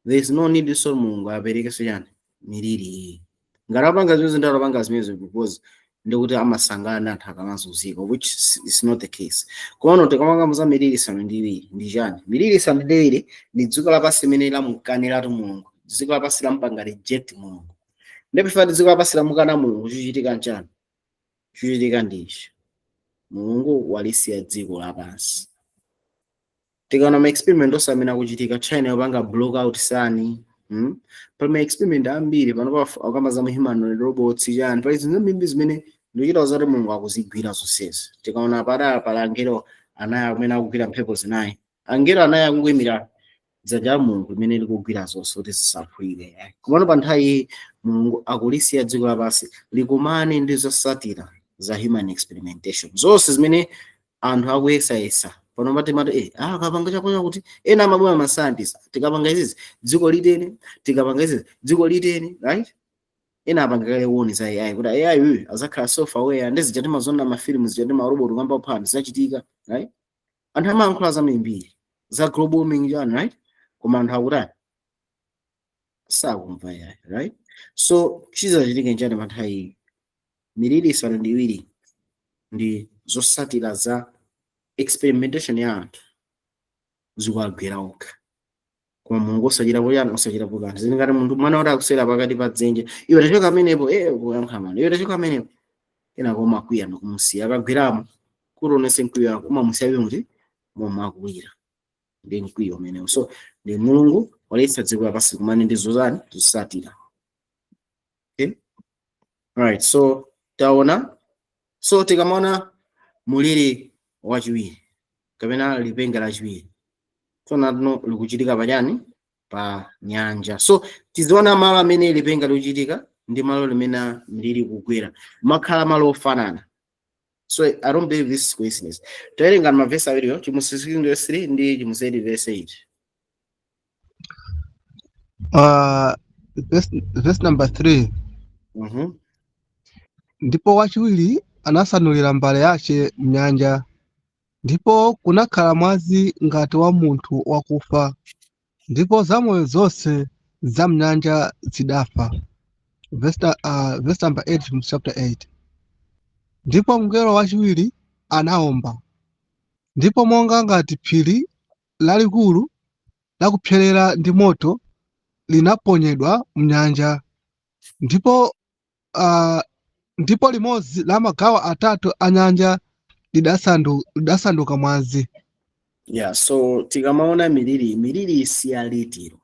There is no need. So Mulungu aperekenso chani? Miliri iyi. Ngati apanga zimene, ndi apanga zimenezo because ndikuti amasangana anthu akamazunzika, which is not the case. Kono tikamanga za miliri isanu ndi iwiri, ndi chani? Miliri isanu ndi iwiri ndi dziko lapansi limene lamukaniratu Mulungu. Dziko lapansi lampanga reject Mulungu. Ndipo ifati dziko lapansi lamukana Mulungu, chichitika nchani? Chichitika ndichi: Mulungu walisiya dziko lapansi. Tikaona ma experiment onse amene akuchitika, China yopanga block out sun, Pali ma experiment ambiri pano akamba za humanoid robots, chani. Pali zinthu zambiri zimene ndikuchita zoti Mulungu akuzigwira zonsezi. Tikaona padala pali angelo anayi amene akugwira mphepo zinayi. Angelo anayi akunguyimira dzanja la Mulungu limene likugwira zonse kuti zisaphulike. Komano pa nthawi iyi Mulungu akulisiya dziko lapansi likumane ndi zotsatira za human experimentation zonse zimene anthu akuyesayesa pano. Pati mati kapanga chakocha kuti ena amabwera ma scientists, tikapanga izizi dziko litene, tikapanga izizi dziko litene, right? Ena apanga kale uoni za AI, kuti AI uyu azakhala self aware, ndi zija timaziona mafilimu zija ndi marobot kamba phana zizachitika, right? Anthu amayankhula zambirimbiri za global warming chani, right? Koma anthu akutani? Sakumva AI, right? So chizachitike nchani pa nthawi iyi? Miliri isanu ndi iwiri ndi zotsatira za experimentation ya anthu, zikuagwera okha, koma Mulungu osachitapo chani? Osachitapo kanthu. Zili ngati munthu mwana kuti akusera pakati pa dzenje, iwe tachoka amenepo, kuyankha mano, iwe tachoka amenepo. Kenako umakwiya ndikumusiya akagweramo. Kuti onese mkwiyo wako, umamusiya iwe kuti momwe akuwira ndi mkwiyo umenewo. So ndi Mulungu waletsa dziko lapansi kumane ndi zozani? Zotsatira. Okay, alright, so taona. So tikamaona muliri wachiwiri kapena lipenga lachiwiri, tona likuchitika pachani? Pa nyanja. So tiziona malo amene lipenga likuchitika ndi malo limene mliri kugwera makhala malo ofanana. So I don't believe this is coincidence. Tawerenga mavesi awiriyo, Chivumbulutso 16 verse 3 ndi Chivumbulutso 8 verse 8. Verse number 3. Ndipo wachiwiri anasanulira mbale yace mnyanja, ndipo kunakhala mwazi ngati wa munthu wakufa, ndipo zamoyo zonse za mnyanja zidafa. Verse number 8 from chapter 8. Ndipo mngelo wachiwiri anawomba, ndipo monga ngati phiri lalikulu lakupserera ndi moto linaponyedwa mnyanja, ndipo limodzi la magawo atatu a nyanja lidasanduka mwazi. Yeah, so tikamaona miliri, miliri si ya literal.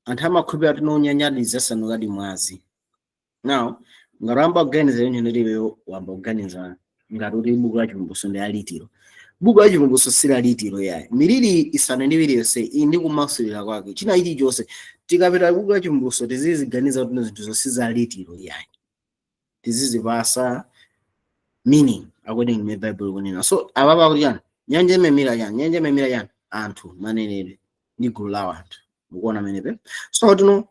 Anthu amakhulupirira kuti nonyanyadi zasandukadi mwazi. Now ngati wamba kuganiza ine ndiliwe, wamba kuganiza ngati kuti buku la Chivumbulutso ndi ya literal. Buku la Chivumbulutso si la literal yayi. Miliri isanu ndi iwiri yonse iyi ndi kumasulira kwake china chilichonse. Tikapita buku la Chivumbulutso, tiziziganiza kuti zinthu zonse za literal yayi, tizizipasa meaning according to the Bible kunena. So apapa kuti chani? Nyanja imemira chani? Nyanja imemira chani? Anthu, manenedwe ndi gulu la anthu. Mukuona amenepe? So tino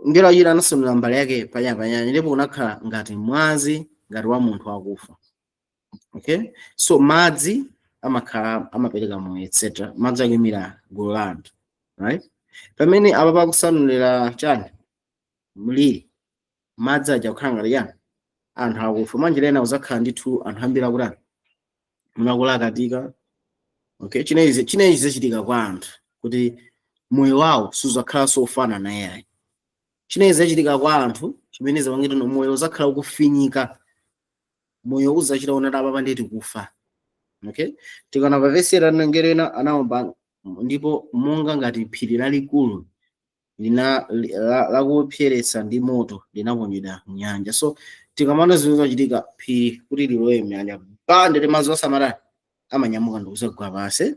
ngelo achita anasanulira mbale yake panyanja, ndipo kunakhala ngati mwazi ngati wa munthu wakufa. Okay, so madzi amakhala amapereka moyo, etc. Madzi akuyimira gulu la anthu, right? Pamene apa pakusanulira chani? Mliri, madzi aja kukhala ngati chani? Anthu akufa. Mwanjira ena uzakhala ndithu anthu ambiri akutani? Munakulakatika. Okay, chinechi chinechi zichitika kwa anthu kuti Moyo wawo suzakhalanso ofanana yayi. Chimene zachitika kwa anthu, chimene zapangitsa moyo uzakhala ukufinyika, moyo uzachita onati apapa ndeti kufa. Okay, tikaona pa vesi la mngelo ena anaomba, ndipo monga ngati phiri lalikulu lina lakupyeretsa ndi moto linaponyedwa mnyanja. So tikamana zimene zachitika, phiri kuti lilowe mnyanja, bande limadzi osamatani amanyamuka ndikuzagwa pansi,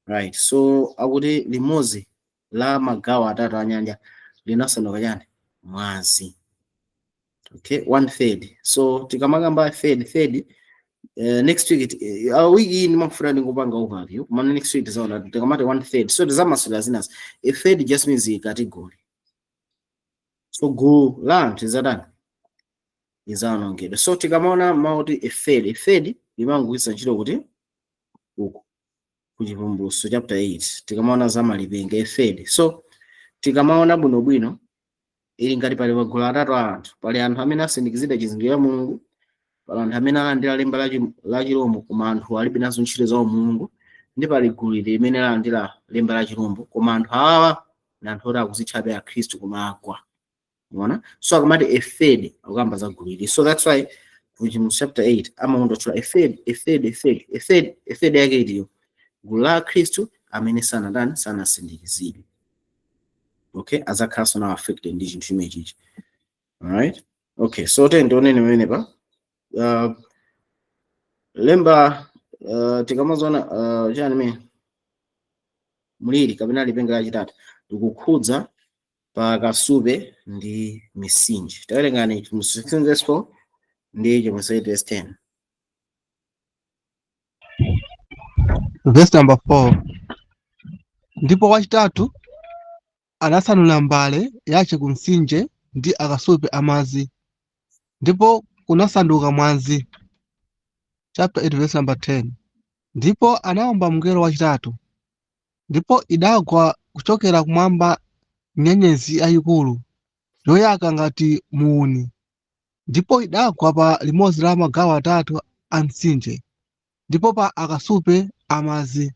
right? So akuti limodzi la magawo atatu a nyanja linasanduka chani? Mwazi. Okay, one third. So tikamakamba third third, next week, wiki iyi ndimafuna ndingopanga overview, komano next week tizaona. Tikamati one third, so tizamasula zinazi. A third just means a category. So gulu la anthu izatani? Izawonongedwa. So tikamaona mauti a third, a third limangogwiritsa ntchito kuti uku kuchivumbulutso chapter 8, tikamaona za malipenga, a third. So tikamaona bwinobwino, ili ngati pali magulu atatu a anthu. Pali anthu amene asindikizidwa chizindikiro cha Mulungu, pali anthu amene alandira lemba la chirombo koma anthu alibe nazo ntchito za Mulungu, ndi pali gulu ili limene lalandira lemba la chirombo koma anthu awawa ndi anthu oti akuzitchabe Akhristu koma agwa. Umeona? So akamati a third, akukamba za gulu ili. So that's why mu chapter 8 amaondotchula a third, a third, a third, a third. A third yake iliyo gulu la Akhristu amene sanatani? Sanasindikizidwe. Okay, azakhalanso nawo affected ndi chinthu chimene chichi. Alright, okay, so tiyeni tionene pamenepa lemba, tikamazoona chani mene mliri kapena lipenga lachitatu likukhudza pa kasupe ndi mitsinje. Tawerengani mu 16 verse 4 ndi chimwe 8 verse 10. Verse number 4. Ndipo wachitatu anasanula mbale yace ku mtsinje ndi akasupe amadzi, ndipo kunasanduka mwazi. Chapter 8 verse number 10. Ndipo anawomba mngelo wachitatu, ndipo idagwa kuchokera kumwamba nyenyezi yayikulu yoyaka ngati muuni, ndipo idagwa pa limodzi la magawo atatu a mtsinje, ndipo pa akasupe amadzi.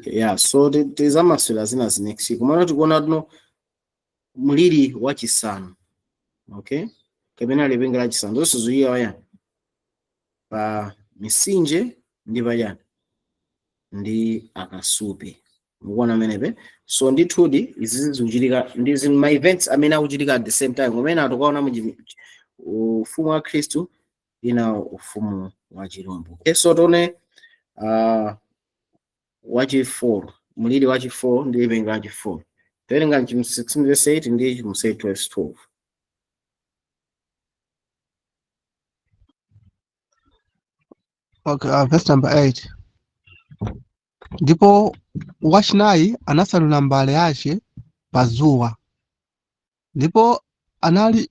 Yeah, so tizamaswera zina next week. Komano tikuona tuno mliri wachisanu, okay, kapena lipenga lachisanu, zonse ziyika wayani pa mitsinje ndi pachani? Ndi akasupe. Mukuona amenepe? So ndithudi izi zikuchitika ndi ma events amene akuchitika at the same time, kumene atikuona mu ufumu wa Khristu ina ufumu wa chirombo. Okay, so tione wachi4, mliri wachi4 ndi lipenga lachi4. Tawerenga chivumbulutso 16 verse 8 ndi chivumbulutso 8 verse 12. Okay, verse number 8. Ndipo wachinayi anasanula mbale yace pa dzuwa, ndipo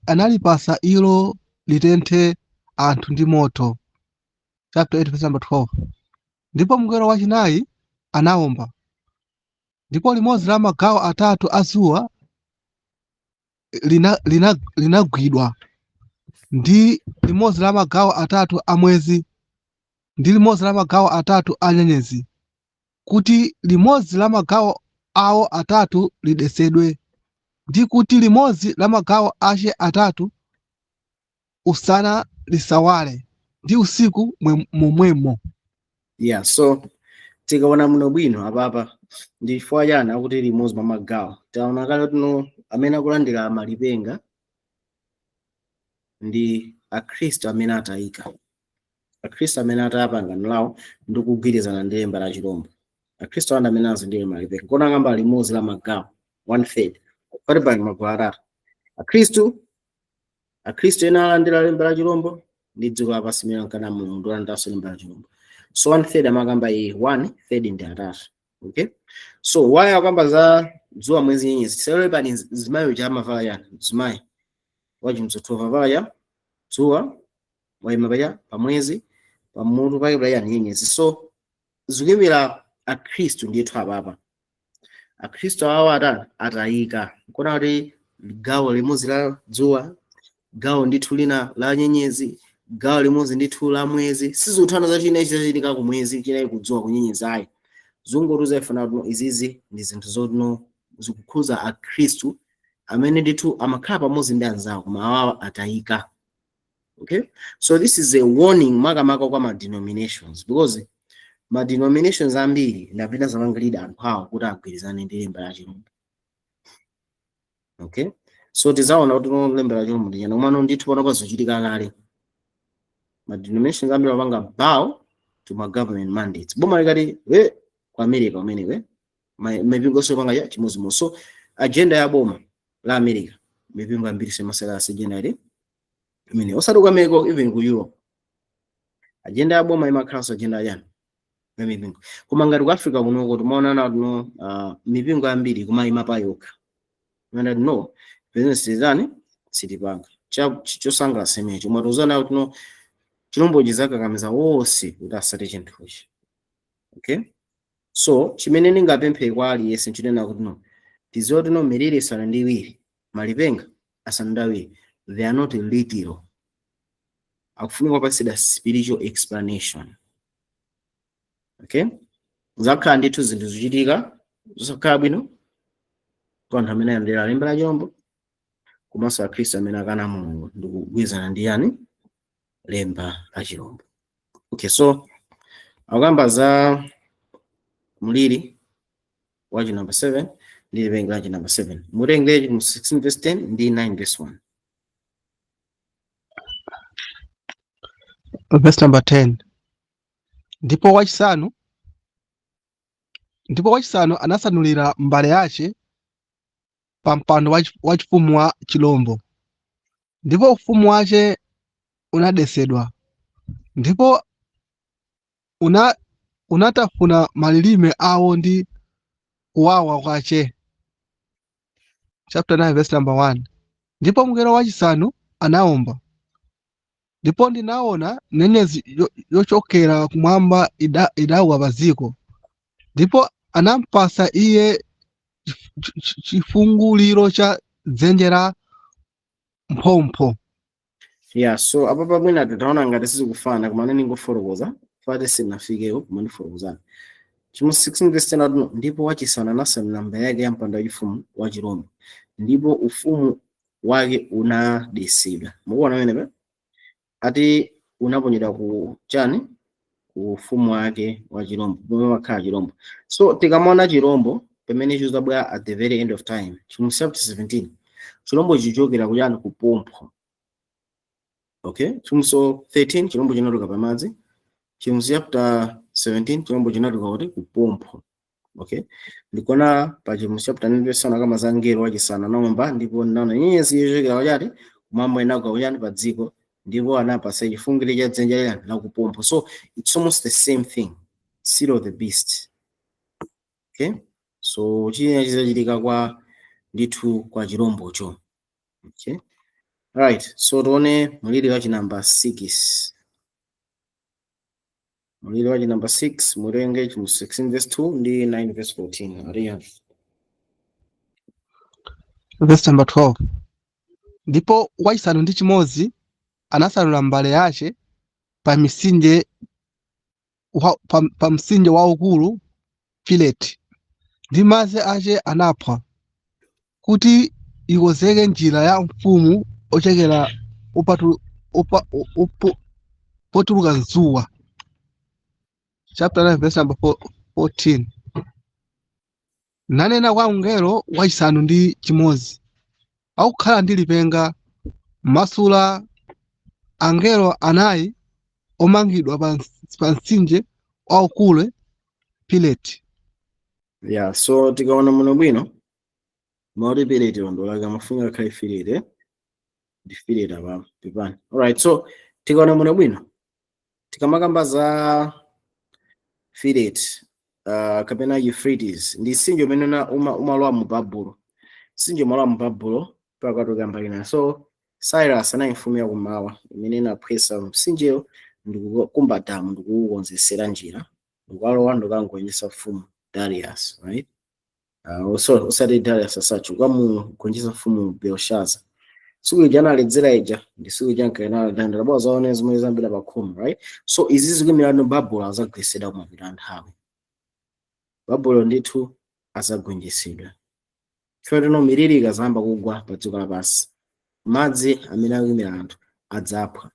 analipasa ilo litenthe anthu ndi moto. Chapter 8 verse number 12. Ndipo mngelo wachinayi anawomba, ndipo limodzi la magawo atatu a dzuwa linagwidwa, ndi limodzi la magawo atatu a mwezi, ndi limodzi la magawo atatu a nyenyezi, kuti limodzi la magawo awo atatu lidetsedwe, ndi kuti limodzi la magawo ache atatu usana lisawale, ndi usiku momwemo. Yeah, so tikaona muno bwino apapa, ndi chifukwa chani akuti limodzi mwa magawo? Taona kale tuno amene akulandira malipenga ndi Akhristu amene atayika, Akhristu amene ataya pangano lawo ndi kugwirizana ndi lemba la chirombo. Akhristu anu amene azindikira malipenga kona ngamba limodzi la magawo, one third, pali pali magawo atatu. Akhristu ena alandira lemba la chirombo ndi dziko lapansi limene ankana Mulungu alandiranso lemba la chirombo. So one third amakamba iyi, one third ndi atatu. Okay, so why akamba za dzuwa, mwezi, nyenyezi? Tisalowe pani zimayi cha amavala yani zimayi wachimzothu avala ya dzuwa, wayima paja pa mwezi, pamutu pake pali yani? Nyenyezi. So zikuyimira Akhristu ndithu apapa. Akhristu awa atani? Atayika. Nkona kuti gawo limodzi la dzuwa, gawo ndithu lina la nyenyezi, gawo limodzi ndithu la mwezi. Sizikuthana za china chizachitika ku mwezi, chinayi kudzuwa, kunyenyezi ayi. Zungotuza ifuna kuti izizi ndi zinthu zotino zikukhuza akhristu amene ndithu amakhala pamodzi ndi anzawo, koma awawa atayika. Okay, so this is a warning makamaka kwa ma denominations, because ma denominations ambiri ndapita zamangirira anthu awo kuti agwirizane ndi lemba la chilombo. Okay, so tizaona kuti no, lemba la chilombo ndi chani. Komano ndithu pano pazochitika kale, ma denominations ambiri apanga bow to ma government mandates. Boma likati we ku America umenewe, mipingo sopanga ya chimodzimodzi. So agenda ya boma la America, mipingo ambiri semasera agenda ili imene, osati ku America, even ku Europe, agenda ya boma imakhalanso agenda yani ya mipingo. Koma ngati ku Africa kunoko, timaona kuno mipingo ambiri kumayima pa yokha. Ngati no business zani sitipanga chosangalatsa imenecho, koma tiuzana kuti no, chilombo chizakakamiza wonse kuti asate chinthuchi. Okay, so chimene ndingapemphe kwa aliyense nchonena kuti no, tiziwe kuti no, miliri 7, malipenga 7, they are not literal. Akufunika kupatsidwa spiritual explanation. Okay, zakhala ndithu zinthu zichitika zosakhala bwino kwa anthu amene ayendera lemba la chilombo, komanso akhristu amene akana Mulungu ndikugwirizana ndi yani? Lemba la chilombo. Okay, so akukamba za mliri wachi number 7 ndi lipenga lachi number 7. Mutenge mu 16 verse 10 ndi 9 verse 1. Verse number 10: Ndipo wachisanu anasanulira mbale yace pa mpando wachifumu wa chilombo, ndipo ufumu wace unadesedwa, ndipo unatafuna malilime awo ndi kuwawa kwace. Chapter 9 verse number 1: Ndipo mngelo wachisanu anawomba, ndipo ndinaona nyenyezi yochokera kumwamba idagwa pa dziko, ndipo anampasa iye chifunguliro cha dzenje la mphompho. Yeah, so apa pamwina titaona ngati sizikufana, koma ane ningofotokoza fate sinafikeyo, koma ndifotokozana. Chimu 16 verse 10 atuno: Ndipo wachisanu anasanulira mbale yake ya mpando wachifumu wa chilombo, ndipo ufumu wake unadesedwa. Mukuona pamenepa ati unaponyedwa ku chani? Ku ufumu wake wa chilombo, pomwe makhala chilombo. So tikamaona chilombo pamene chizabwera at the very end of time, chimu chapter 17, chilombo chichokera kuchani? Ku pompho. Okay, chimuso 13, chilombo chinatuluka pamadzi. Chimu chapter 17, chilombo chinatuluka kuti? Ku pompho. Okay, ndikuona pa chimu chapter 9 verse 1 kama za ngelo wachisanu anaomba, ndipo ndinaona nyenyezi yochokera kuchati? Kumwamba, inagwa kuchani? Pa dziko, ndipo anapasa chifungiro cha dzenje lilani la kupompho. So it's almost the same thing, seal of the beast. Okay, so china chizachitika kwa ndithu kwa chilombocho. Okay, alright, so tione mliri wachi number 6. Mliri wachi number 6, mutenge chimu 16 verse 2 ndi 9 verse 14 ariya. Verse number 12: Ndipo wachisanu ndi chimodzi anasanula mbale yace pa mtsinje waukulu Fileti, ndi madzi ace anaphwa, kuti ikonzeke njira ya mfumu ochokera potuluka dzuwa. Chapter 9 verse number 14: Nanena kwa mngelo wachisanu ndi chimodzi akukhala ndi lipenga, "Masula angelo anayi omangidwa pa mtsinje waukulu Fileti." Yeah, so tikaona muno bwino, mauti Pilate ndolaka mafunga akhale Filete, ndi Filete apa pepani. Alright, so tikaona muno bwino, tikamakamba za Filete kapena Euphrates, ndi mtsinje umene umalowa mu Babulo. Mtsinje umalowa mu Babulo pakati kamba. So Cyrus anali mfumu yakummawa imene inaphwesa mtsinjewo ndikukumba damu ndikuwukonzesera njira, ndikukalowa ndikukangonjetsa mfumu Darius, right? So usati Darius asacho, ukamugonjetsa mfumu Belshazzar. Siku ija analedzera ija ndi siku ija nkaenala dandala zaone zimene zambira pa khoma, right? So izi zikuyimira no, Babulo azagwesedwa kumapita nthawi. Babulo ndithu azagonjetsedwa. Chifukwa tino miliri ikazayamba kugwa pa dziko lapansi, madzi amene akuyimira anthu adzaphwa,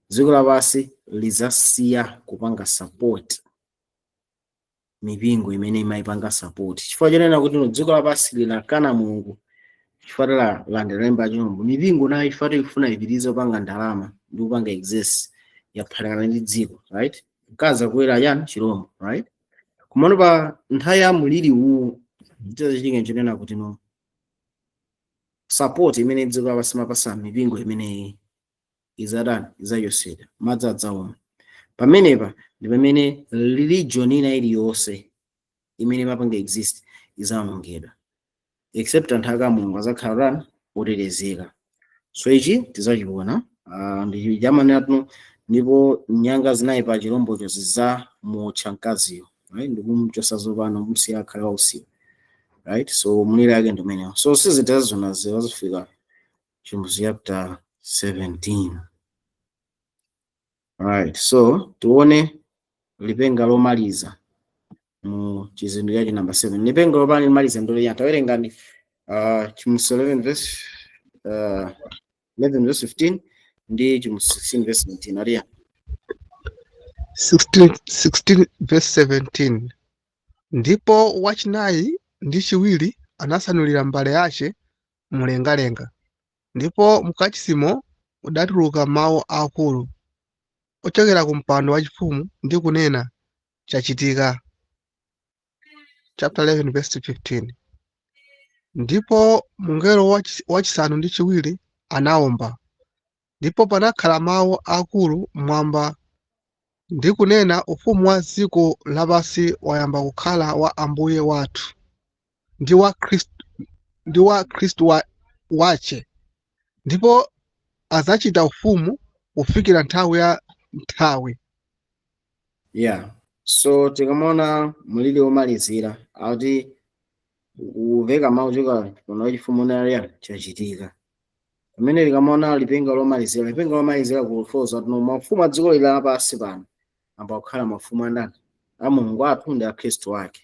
dziko lapansi lidzasiya kupanga support mipingo imene imayipanga support, chifukwa chonena kuti no dziko lapansi linakana Mulungu chifukwa lalandira lemba chilombo. Mipingo nayo, chifukwa ikufuna ipitirize kupanga ndalama ndi kupanga exist, yaphatikana ndi dziko, right? Mkazi akuwera yani? Chilombo, right? Kumano pa nthawi ya mliri uwu, chizachitika nchonena kuti no support imene dziko lapansi mapasa mipingo imeneyi izatani? Izachosedwa, madzi adzauma. Pamenepa ndi pamene religion ina iliyonse imene imapanga exist izawonongedwa, except anthu ake a Mulungu azakhala tani? Otetezeka. So ichi tizachiona. Ndi chamanena, ndipo nyanga zinayi pa chilombocho zidzamutcha mkaziyo, right, ndikumchosa zopano, kumsiya akhale wausiwa, right? So mliri ake ndi umenewo. So sizitazona zikazifika Chivumbulutso chapter 17, right? So tione lipenga lomaliza mu chizindikiro cha number 7. Lipenga lomaliza ndilo liyani? Tawerengani Chivumbulutso 11 verse 11 verse 15 ndi Chivumbulutso 16 verse 17 ariya. 16 verse 17: Ndipo wachinayi ndi chiwiri anasanulira mbale yace mlengalenga, ndipo mukachisimo mudatuluka mawu akulu ochokera ku mpando wachifumu ndi kunena, "Chachitika." Chapter 11 verse 15: Ndipo mngelo wachisanu ndi chiwiri anawomba, ndipo panakhala mawu akulu mmwamba ndi kunena, "Ufumu wa dziko lapansi wayamba kukhala wa Ambuye wathu ndi wa Khristu wace, ndipo adzachita ufumu kufikira nthawi ya nthawi." Yeah, so tikamaona mliri womalizira, akuti kuveka mawu choka pano wachifumu unaliya, "Chachitika." Pamene tikamaona lipenga lomalizira, lipenga lomalizira kufoza tino mafumu a dziko lili lapansi pano amba kukhala mafumu andani? A Mulungu athu ndi a Khristu wake,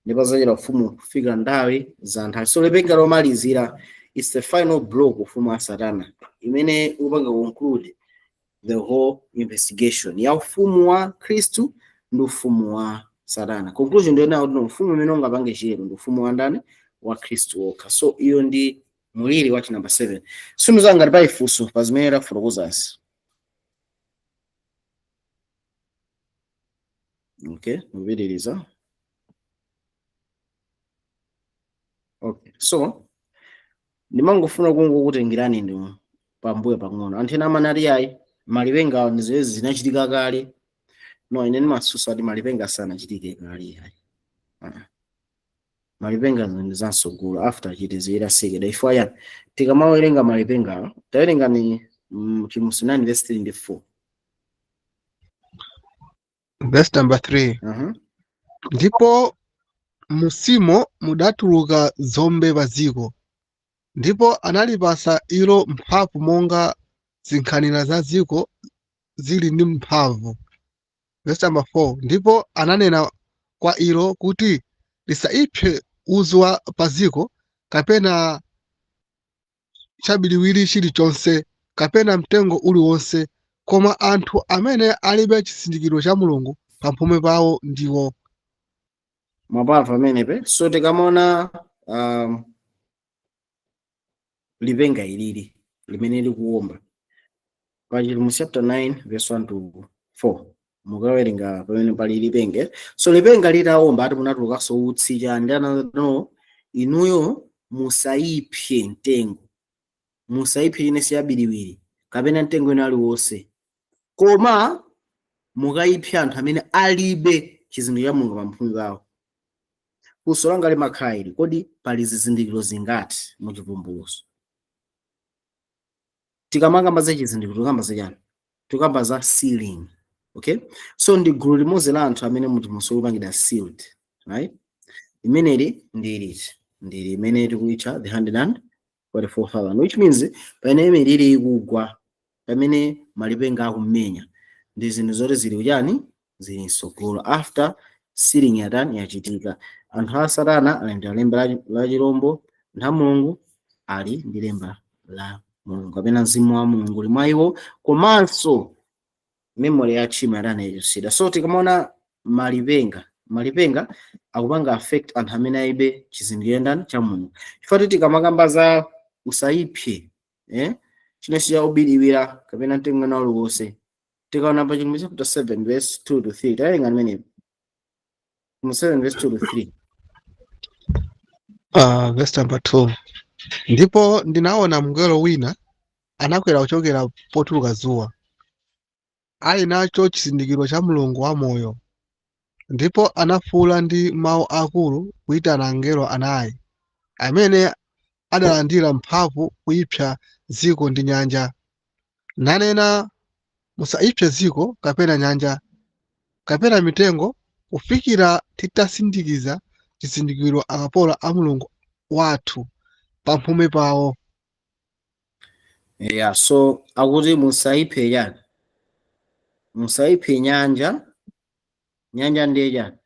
ndipo adzachita ufumu kufikira nthawi za nthawi. So lipenga lomalizira is the final blow ku ufumu wa Satana, imene upanga conclude the whole investigation ya ufumu wa Khristu ndi ufumu wa Satana. Conclusion ndiyo kuti ufumu umene ungapange chiyero ndi ufumu wa ndani? Wa Khristu wokha. So iyo ndi muliri wa chinamba 7. Sinuzanga ngati pali funso pa zimene tafotokozazi. Okay, mupitiriza. Okay, so ndimangofuna kungokutengerani ndi pambuyo pang'ono. Anthu ena amanati, "Ayi, malipenga ndi zimene zinachitika kale." No, ine ndimasusa kuti malipenga sanachitike kale, ayi. Ah. Malipenga ndi zamsogolo after chitetezo chitasekedwa. Ifo ayani, tikamawerenga malipenga, tawerenga ni Chivumbulutso 9 verse 3 ndi 4. Verse number 3. Ndipo musimo mudatuluka dzombe pa dziko, ndipo analipasa ilo mphamvu monga zinkhanira za dziko zili ndi mphamvu. Verse number 4. Ndipo ananena kwa ilo kuti lisaipse udzu wa pa dziko, kapena chabiriwiri chilichonse, kapena mtengo uliwonse, koma anthu amene alibe chizindikiro cha Mulungu pamphumi pawo ndiwo. Mwapamva pamenepe? So tikamaona lipenga ilili limene likuwomba pa Chivumbulutso chapter 9 verse 1 to 4, mukawerenga pamene pali lipenga. So lipenga litawomba, ati munatulukanso utsi chani, no, inuyo musayipse mtengo, musayipse chine siyabiriwiri kapena mtengo ina aliwonse, koma mukayipse anthu amene alibe chizindikiro cha Mulungu pamphumi pawo. Funso langa limakhala ili: kodi pali zizindikiro zingati mu Chivumbulutso? Tikamakamba za chizindikiro, tikamba za chani? Tikamba za sealing. Okay, so ndi gulu limodzi la anthu amene muchivumbulutso lupangidwa sealed, right? Imeneli ndi liti? Ndi limene tikuitcha the 144,000, which means pamene miliri ikugwa, pamene malipenga akumenya, ndi zinthu zoti zili kuchani? Zili msogolo after Sealing yatani? Yachitika. Anthu a Satana ali ndi lemba la chirombo, anthu a Mulungu ali ndi lemba la Mulungu kapena mzimu wa Mulungu uli mwa iwo, komanso memory ya tchimo yatani? Yachotsedwa. So tikamaona malipenga, malipenga akupanga affect anthu amene alibe chizindikiro ndani? Cha Mulungu. Chifukwa tikamakamba za usayiphe chinenso cha ubiriwira kapena mtengo wina uliwonse, tikaona pa Chivumbulutso chapter 7 verse 2 to 3, tawerenga limenepo, 7 verse 2 to 3. Verse number 2: Ndipo ndinaona mngelo wina anakwera kuchokera potuluka dzuwa, ali nacho chizindikiro cha Mulungu wamoyo, ndipo anafuwula ndi mawu akulu kuyitana angelo anayi amene adalandira mphamvu kuyipsa dziko ndi nyanja, nanena, musayipse dziko kapena nyanja kapena mitengo, kufikira titasindikiza chizindikiro akapolo a Mulungu wathu pamphumi pawo. Yeah, so akuti musayiphe chani? Musayiphe nyanja. Nyanja ndiye chani?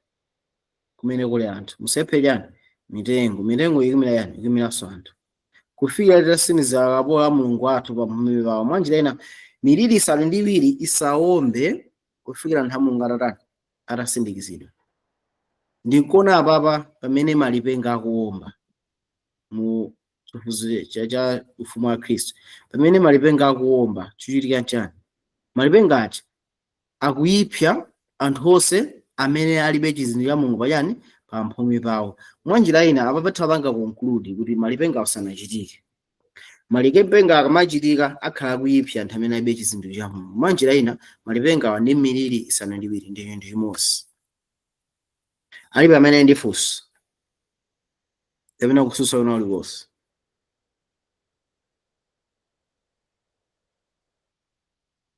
Kumene kuli anthu. Musayiphe chani? Mitengo. Mitengo ikumira yani? Ikumiranso anthu, kufikira titasindikiza akapolo a Mulungu wathu pamphumi pawo. Mwanjira ina, miliri 7 isawombe kufikira anthu a Mulungu atatani? Atasindikizidwa. Ndikuona apapa pamene malipenga akuwomba mu chiphunzitso cha ufumu wa Khristu, pamene malipenga akuwomba, chichitika nchani? Malipenga aja akuyipsa anthu onse amene alibe chizindikiro cha Mulungu pachani? Pamphumi pawo. Mwanjira ina, apa patha panga conclude kuti malipenga asanachitike, malipenga akamachitika akhala akuyipsa anthu amene alibe chizindikiro cha Mulungu. Mwanjira ina, malipenga awa ndi miliri 7 ndi chinthu chimodzi. Alibe amene ndi funso kapena kususa wina uliwonse?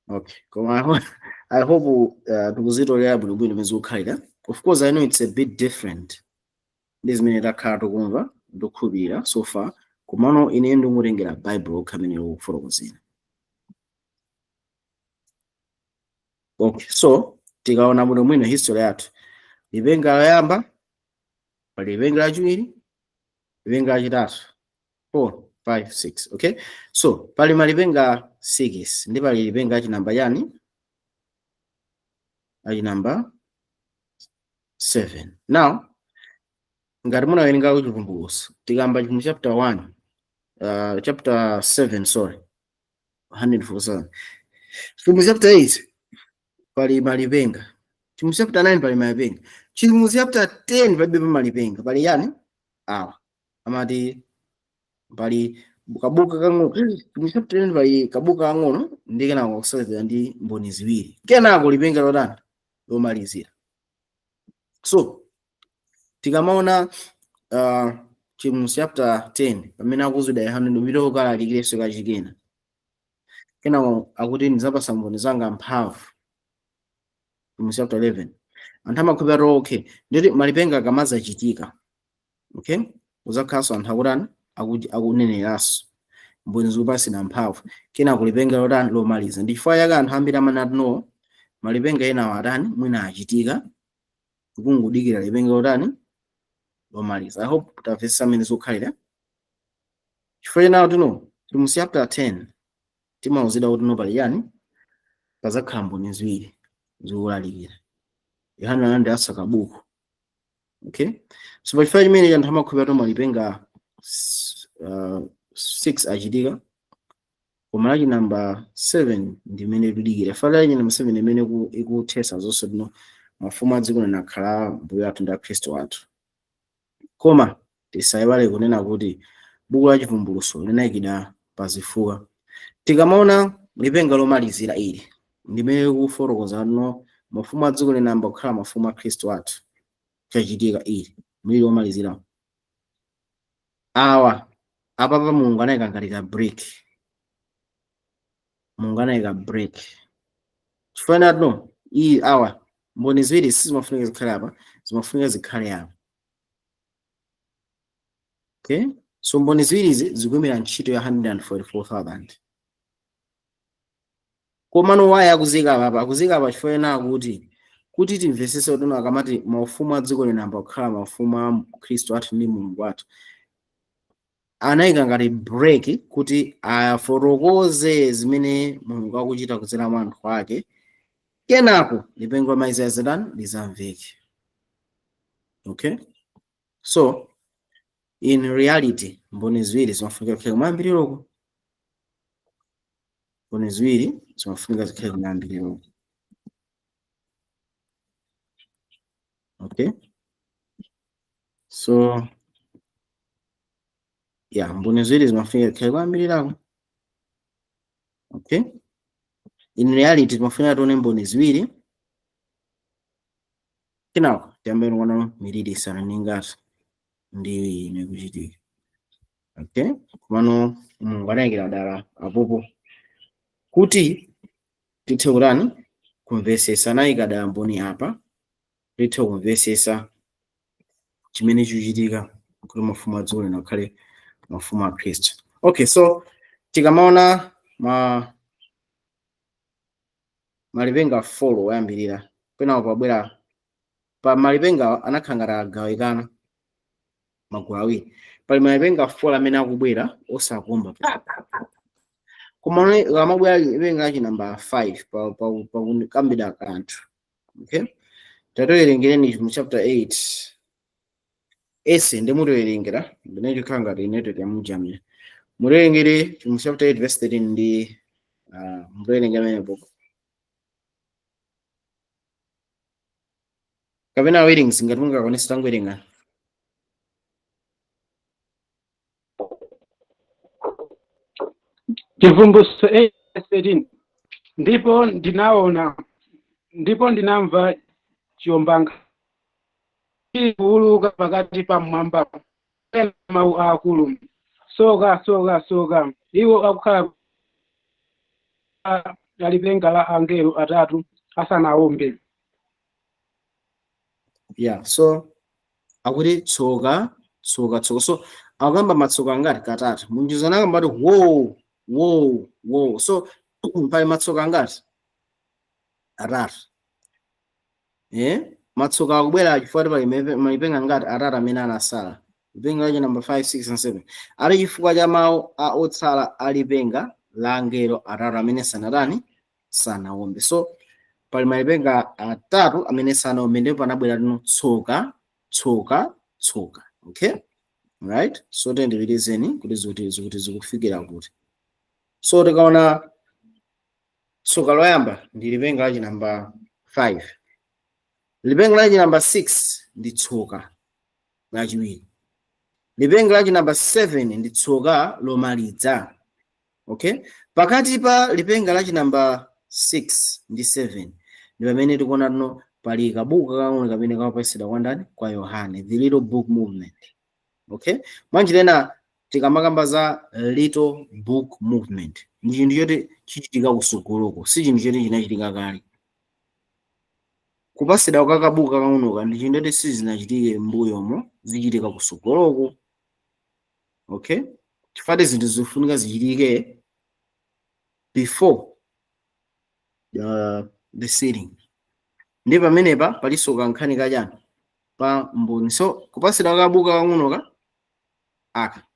Okay, koma I hope tikuzitolera bwinobwino zimene zikukhalira. Of course I know it's a bit different ndi zimene takhala tikumva ndikukhulupirira so far, komano ine ndingotengera Bible okha amene likufotokozera. Okay, so tikaona bwinobwino history yathu, lipenga loyamba, pali lipenga lachiwiri, lipenga lachitatu, 4, 5, 6. Okay, so pali malipenga 6 ndi pali lipenga achinamba yani? Achinamba 7. Now ngati munawerenga Chivumbulutso, tikamba Chivumbulutso chapter 1, chapter 7, sorry, 147, Chivumbulutso chapter 8 pali malipenga, Chivumbulutso chapter 9 pali malipenga, Chivumbulutso chapter 10 palibe malipenga. Pali yani? Awa amati pali kabuka kang'ono. Chivumbulutso chapter 10 pali kabuka kang'ono ndi kenako kusakazira ndi mboni ziwiri, kenako lipenga lotani? Lomalizira. So tikamaona Chivumbulutso chapter 10, pamene akuzidwa Yohane ndipita kukalalikirenso kachikena, kenako akuti ndidzapasa mboni zanga mphamvu. Chivumbulutso chapter 11, anthu amakhulupirira okay, nditi malipenga akamazachitika, okay, uzakhalanso anthu akutani? Akuneneranso, mboni zikupasina mphamvu, kenako lipenga lotani? Lomaliza. Ndi chifukwa chake anthu ambiri amanati no, malipenga enawo atani? Mwina achitika, tikungodikira lipenga lotani? Lomaliza. I hope tamvetsetsa mmene zikukhalira. Chifukwa chenawo tino tili mu chapter 10, timauzidwa kuti no, pali yani? Pazakhala mboni ziwiri zikulalikira. Yohana analandira kabuku. Okay, so pachifukwa chimene anthu amakhulupirira kuti malipenga 6 achitika, koma lachi namba 7 ndi imene tikudikira. Fala lachi namba 7 imene ikuthesa zonse, tino mafumu a dziko linakhala mbuye athu ndi akhristu athu. Koma tisayiwale kunena kuti buku la Chivumbulutso linayikidwa pa zifukwa. Tikamaona lipenga lomalizira ili, ndimene likufotokoza no mafumu a dziko linayamba kukhala mafumu a Khristu athu, chachitika ili mliri womalizira awa. Apapa Mulungu anayika ngati ka break. Mulungu anayika break chifukwa no iyi awa mboni ziwiri sizimafunika zikhale apa, zimafunika zikhale apa. Okay, so mboni ziwirizi zikuyimira ntchito ya 144,000. Komano waya akuzika apa? Akuzika apa chifukwa ena akuti Kuti timvesese kuti uno akamati maufumu a dziko lino ayamba kukhala maufumu a Khristu athu ndi Mulungu athu, anayika ngati break kuti afotokoze zimene Mulungu akuchita kudzera mwa anthu ake, kenako lipenga lomaliza zidani lizamveke. Okay, so in reality mboni ziwiri zimafunika kukhale kumayambiriroko. Mboni ziwiri zimafunika zikhale kumayambiriroko. Okay, so yeah, mboni ziwiri zimafunika zikhale kumayambirirako. Okay, in reality timafunika tione mboni ziwiri, kenako tiyambe kuona miliri isanu ndi ingati ndi ine kuchitika. Okay, komano Mulungu anayikira dala apopo kuti tithe kutani? Kumvesesa. Anayika dala mboni apa tithe kumvesesa chimene chikuchitika kuti mafumu a dziko lino akhale mafumu a Khristu. Okay, so tikamaona ma malipenga 4 oyambirira, kenako pabwera pa malipenga anakhala ngati agawikana magulu awiri. Pali malipenga 4 amene akubwera osakuomba pa, pa, pa. Koma amabwera lipenga lachi namba 5 pa kukambidwa kanthu. Okay, tatowerengereni mu chapter 8 ese ndimutowerengera ndine chikhala ngati network yamujamira. Mutowerengere mu chapter 8 verse 13 ndi mutowerengera amenepo kapena wearings ngati mungakwanise tangowerenga. Chivumbulutso 8:13. Ndipo ndinaona, ndipo ndinamva chiombankhanga chikuwuluka pakati pa mmwamba, kunena mawu aakulu, Soka, soka, soka, iwo akukhala pa lipenga la angelo atatu asanawombe. Yeah, so akuti tsoka, tsoka, tsoka. So akukamba matsoka angati? Katatu. Munjizana akamba kuti wo, wo, wo. So pali matsoka angati? Atatu. Matsoka akubwera chifukwa pali malipenga angati? Atatu amene anasala. Lipenga lachi number 5, 6 and 7. Ali chifukwa cha mawu a otsala a lipenga la angelo atatu amene sanatani? Sanawombe. So pali malipenga atatu amene sanawombe, ndipo panabwera tino tsoka, tsoka, tsoka. Okay, right. So tendipitizeni kuti zikuti zikufikira kuti. So tikaona tsoka loyamba ndi lipenga lachi namba 5, lipenga lachi namba 6 ndi tsoka lachiwiri, lipenga lachi namba 7 ndi tsoka lomaliza. Okay, pakati pa lipenga lachi namba 6 ndi 7 ndi pamene tikuona tino pali kabuku kakang'ono kamene kapasidwa kwa ndani? Kwa Yohane, the little book movement. Okay, mwanjira ina tikamakamba za little book movement ndi chinthu choti chichitika kusogoloko, si chinthu choti chinachitika kale. Kupasidwa kwa kabuku kakang'onoka ndi chinthu choti sizinachitike m'mbuyomo, zichitika kusogoloko. Okay, chifukwa zinthu zifunika zichitike before the sealing. Ndi pamenepa palinso kankhani kachani pa mboni. So kupasidwa kabuku kakang'onoka aka,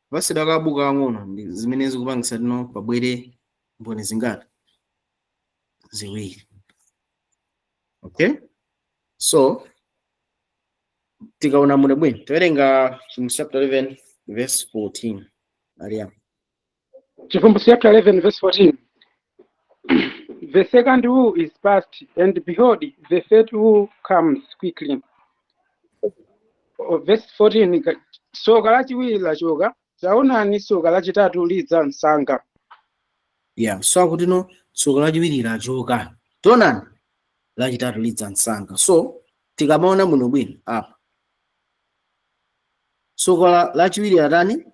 kupasidwa kabuku kakang'ono ndi zimene zikupangisa tino pabwere mboni zingati? Ziwiri. Okay, so tikaona muno bwino tiwerenga chapter 11 verse 14. Aliya. Chivumbulutso chapter 11 verse 14. The second woe is past, and behold, the third woe comes quickly. Oh, verse 14, tsoka lachiwiri lachoka, taonani tsoka lachitatu lidza msanga. Yeah, so akuti no tsoka lachiwiri lachoka, taonani lachitatu lidza msanga. So tikamaona muno bwino apa tsoka lachiwiri latani?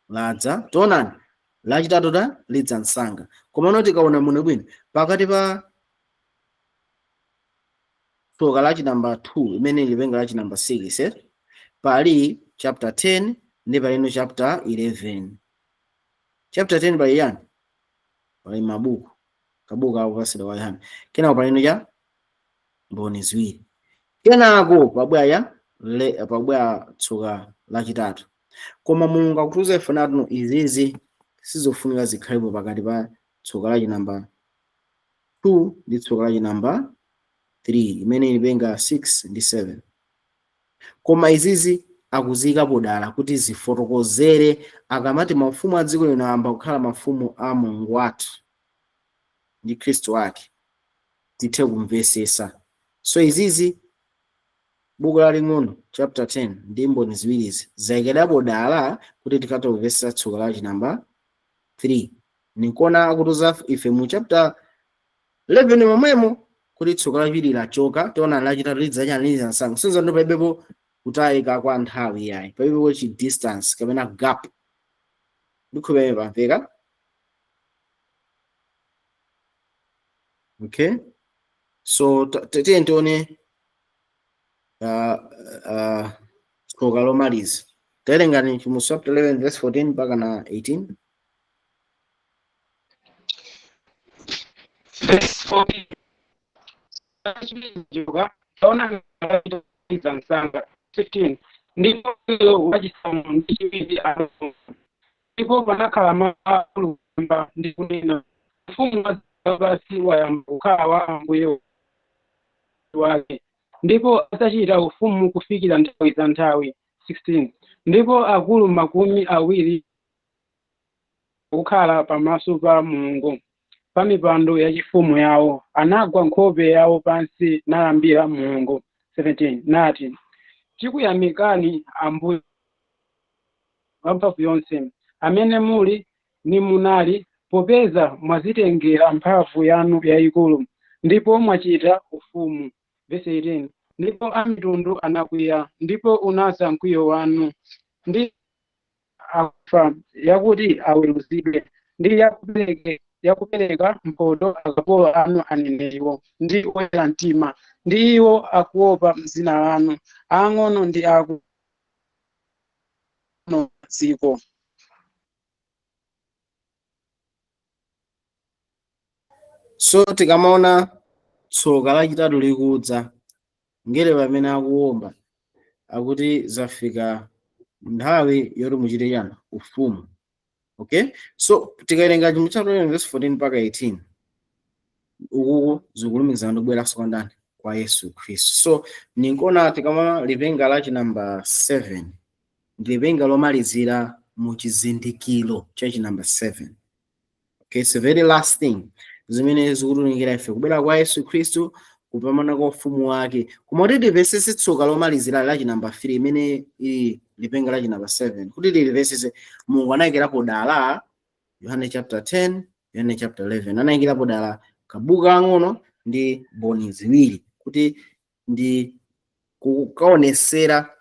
Ladza, taonani lachitatu ta lidza msanga. Komano tikaona muno bwino pakati pa tsoka lachi namba 2 imene lipenga lachi namba 6, pali chapter 10 ndi palino chapter 11. Chapter 10 pali yani? Pali mabuku, kabuku akupasidwa kwa Yohane. Kenako palino cha Mboni ziwiri. Kenako pabwera pabwera tsoka lachitatu. Koma Mulungu akutiuza ife nati izizi sizofunika zikhalepo pakati pa tsoka lachi namba 2 ndi tsoka lachi namba 3, imene lipenga 6 ndi 7. Koma izizi akuziyikapo dala kuti zifotokozere akamati mafumu a dziko lino ayamba kukhala mafumu a Mulungu wathu ndi Khristu wake, tithe kumvesesa. So izizi, buku laling'ono chapter 10 ndi mboni ziwirizi, zayikidwapo dala kuti tikathe kumvesesa tsoka lachi namba 3. Nikona akutiuza ife mu chapter 11 momwemo kuti tsoka lachiwiri lachoka, tiona lachitatu lidzachani, lidza msanga. Sinza ndo palibepo kutayika kwa nthawi yayi, palibepo chi distance kapena gap. Ndikhulupirira pamveka. Okay, so tiye tione tsoka lomaliza. Tawerengani mu chapter 11 verse 14 mpaka na 18. Verse 14. Lachiwiri taona lidza msanga. 15. Ndipo mngelo wachisanu ndi chiwiri anafuula, ndipo panakhala mawu akulu kumwamba ndi kunena, ufumu wa dziko lapansi wayamba kukhala wa Ambuye wake, ndipo adzachita ufumu kufikira nthawi za nthawi. 16 ndipo akulu 20 kukhala pamaso pa Mulungu pa mipando yachifumu yawo, anagwa nkhope yawo pansi nalambira Mulungu. 17 nati, tikuyamikani Ambuye wamphamvu yonse, amene muli nimunali, popeza mwazitengera mphamvu yanu yayikulu, ndipo mwachita ufumu. Verse 18 ndipo amitundu anakwiya, ndipo unadza mkwiyo wanu, ndi akufa yakuti aweruzidwe, ndi yakupereka mphotho akapolo anu aneneriwo ndi oyera mtima, ndi iwo akuopa dzina lanu, ang'ono ndi akulu dziko. So tikamaona tsoka lachitatu likudza, ngelo pamene akuwomba akuti zafika nthawi yoti muchite chani? Ufumu. Okay, so tikawerenga chimwe chapter 11 verse 14 mpaka 18, ukuku zikulumikizana ndi kubweranso kwa ndani? Kwa Yesu Khristu. So ninkona tikamaona lipenga lachi namba 7 ndi lipenga lomalizira mu chizindikiro cha chinamba 7. Okay, it's the very last thing zimene zikutiunikira ife kubwera kwa Yesu Khristu, kupambana kwa ufumu wake. Koma kuti timvesese tsoka lomalizira la chinamba 3 imene ili lipenga la chinamba 7, kuti tilimvesese, Mulungu anayikirapo dala Yohane chapter 10, Yohane chapter 11, anayikirapo dala kabuku kang'ono ndi mboni ziwiri kuti ndi kukaonesera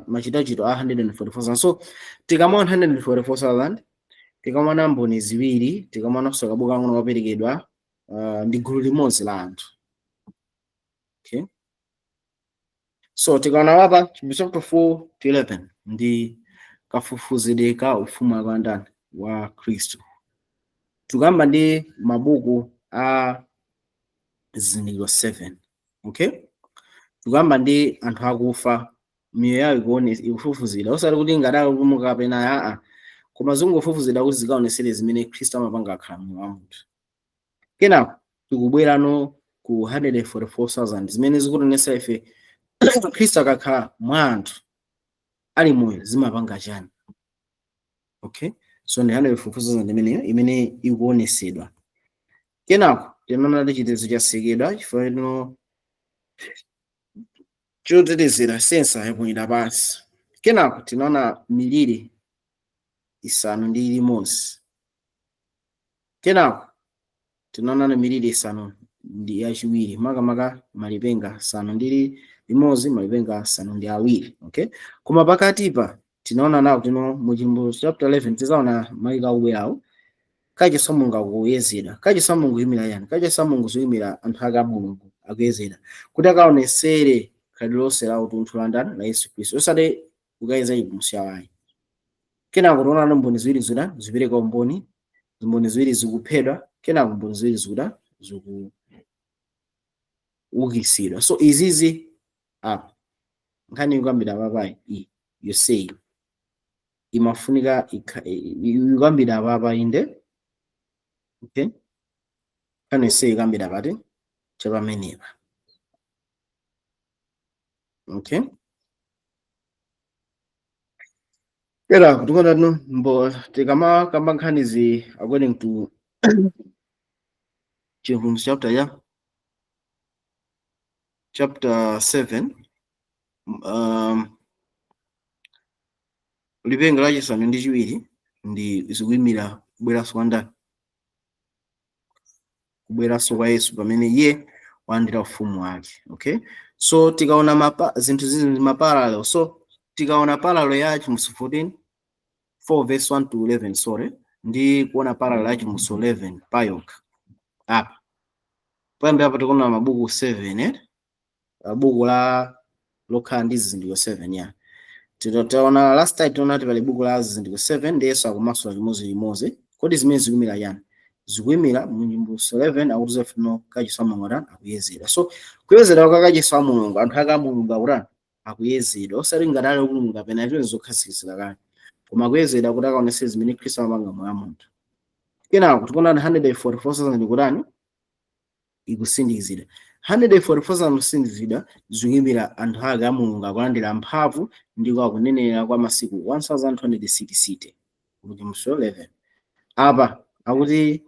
machitachito a 144,000. So tikamaona 144,000, tikamaona mboni ziwiri, tikamaonanso kabuku kang'ono kaperekedwa, ndi gulu limodzi la anthu. Okay, so tikaona apa chapter 4 to 11 ndi kafufuzidwe ka ufumu wa ndani? Wa Khristu. Tikamba ndi mabuku a zizindikiro 7. Okay, tikamba ndi anthu akufa, miyoyo yawo ikufufuzidwa, osati kuti ngati akupulumuka kapena aa, koma zingofufuzidwa kuti zikaonesere zimene Khristu amapanga akhala moyo wa munthu. Kenako tikubwerano ku 144,000 zimene zikutionesa ife Khristu akakhala mwa anthu ali moyo zimapanga chani. Okay, so ndi 144,000 imeneyo imene ikuonesedwa. Kenako tinaona kuti chitetezo chatsekedwa chifukwa ino chotetezera censer yaponyedwa pansi. Kenako tinaona miliri isanu ndi limodzi. Kenako tinaona miliri isanu ndi yachiwiri, makamaka malipenga asanu ndi limodzi, malipenga asanu ndi awiri. Okay, koma pakatipa tinaona nawo tino mu Chivumbulutso chapter 11 tizaona mayiko akubwerawo. Kachisi wa Mulungu akuyezedwa. Kachisi wa Mulungu kuyimira yani? Kachisi wa Mulungu zikuyimira anthu ake a Mulungu akuyezedwa kuti akaonesere khalidwe lonse la utunthu la ndani? La Yesu Khristu, osati kukayeza chipulumutso chawo ayi. Kenako tiona mboni ziwiri zikuda zipereka umboni, mboni ziwiri zikuphedwa, kenako mboni ziwiri zikuda Kuukisidwa. So izizi apa, nkhani ikuyambira apapayi, you say imafunika ikuyambira apapa, inde. Okay, nkhani yonse ikuyambira pati? Chapamenepa. Okay, era tikuona no mbo tikamakamba nkhanizi according to Chivumbulutso chapter ya chapter 7, lipenga lachisanu ndi chiwiri ndi zikuyimira kubweranso kwa ndani? Kubweranso kwa Yesu pamene iye walandira ufumu wake. Okay, so tikaona mapa zinthu zizi ndi maparallel. So tikaona parallel ya Chivumbulutso 14 4 verse 1 to 11, sorry, ndi kuona parallel ya Chivumbulutso 11 payokha apa, poyambira apa tikuona mabuku 7, eh? Buku la lokhala ndi zizindikiro 7 ya taona last time, tiona kuti pali buku la zizindikiro 7 ndi Yesu akumasula chimodzimodzi. Kodi zimene zikuyimira chani? Zikuyimira mu Chivumbulutso 11 akuti fino kachisi wa Mulungu atani? Akuyezedwa. So kuyezedwa kwa kachisi wa Mulungu, anthu ake a Mulungu akutani? Akuyezedwa, osati ngati ali Mulungu kapena zimene zokhazikitsira kale, koma kuyezedwa kuti akaonese zimene Khristu amapanga moyo wa munthu. Kenako tikuona 144,000 kutani? Ikusindikizidwa. 144,000 kusindikizidwa zikuyimira anthu ake a Mulungu akulandira mphamvu ndiko akunenera kwa masiku 1260 mu Chivumbulutso 11. Apa akuti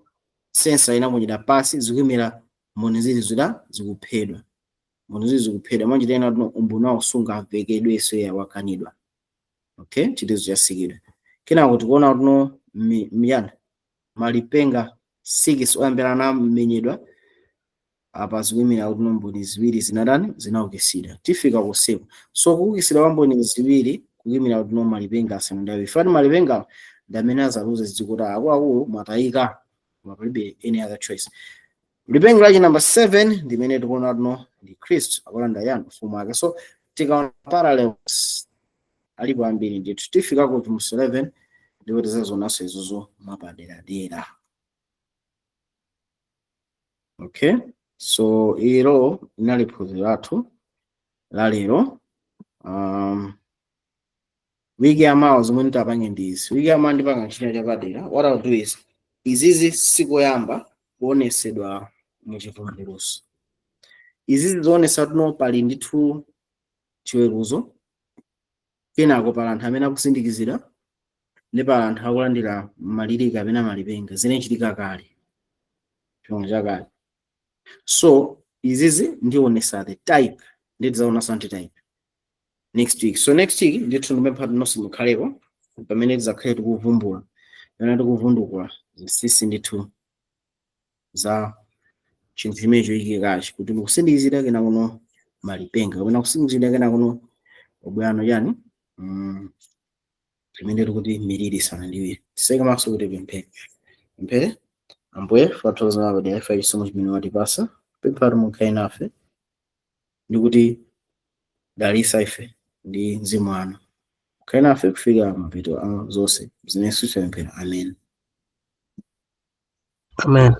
censer inaponyedwa pasi, zikuyimira mboni zili zida zikuphedwa, mboni zili zikuphedwa mwanjira ina kuti umboni wawo sungamvekedwenso, ya wakanidwa. Okay, chitetezo chasikidwa. Kenako tikuona kuti no miyana malipenga 6 oyambira anamenyedwa. Apa zikuyimira kuti mboni ziwiri zinatani? Zinaukitsidwa. Tifika kusiku. So kuukitsidwa kwa mboni ziwiri kuyimira kuti no malipenga asanu ndi awiri, fani malipenga ndi amene azaluze dziko kuti akuluakulu mwatayika, koma palibe any other choice. Lipenga lachi number 7 ndimene tikuona tuno ndi Khristu akulanda yani? Ufumu wake. So tikaona parallels alipo ambiri ndithu. Tifika ku Chivumbulutso 11 ndipo tizazionanso izozo mwapaderadera. Okay, so ilo linali phunziro lathu la lero. Wiki yamawa zomwe nditapange ndi izi. Wiki yamawa ndipanga ntchito chapadera. What I'll do is, izizi sikoyamba kuonesedwa mu Chivumbulutso. Izizi zionesa tuno pali ndithu chiweruzo, kenako pali anthu amene akusindikizira ndi pali anthu akulandira malire kapena malipenga, zinachitika kale, chilongo chakale. So izizi ndionesa the type, ndi tidzaonanso antitype next week. So next week ndithu ndipempha nonse mukhalepo pamene tidzakhale tikuvumbula pamene tikuvundukula zinsinsi ndithu za chinthu chimene choyikikachi, kuti mukusindikizira kena kuno malipenga kapena kusindikizira kena kuno ubwano chani, imene tikuti miliri isanu ndi iwiri. Tiseke maso kuti pemphere. Pemphere. Ambuye, fathoza padera ife chisomo chimene watipasa. Pemphera mukhale nafe ndikuti dalisa ife ndi mzimu wanu. Mukhale nafe kufika mapeto a zonse zimene tipemphera. Amen. Amen.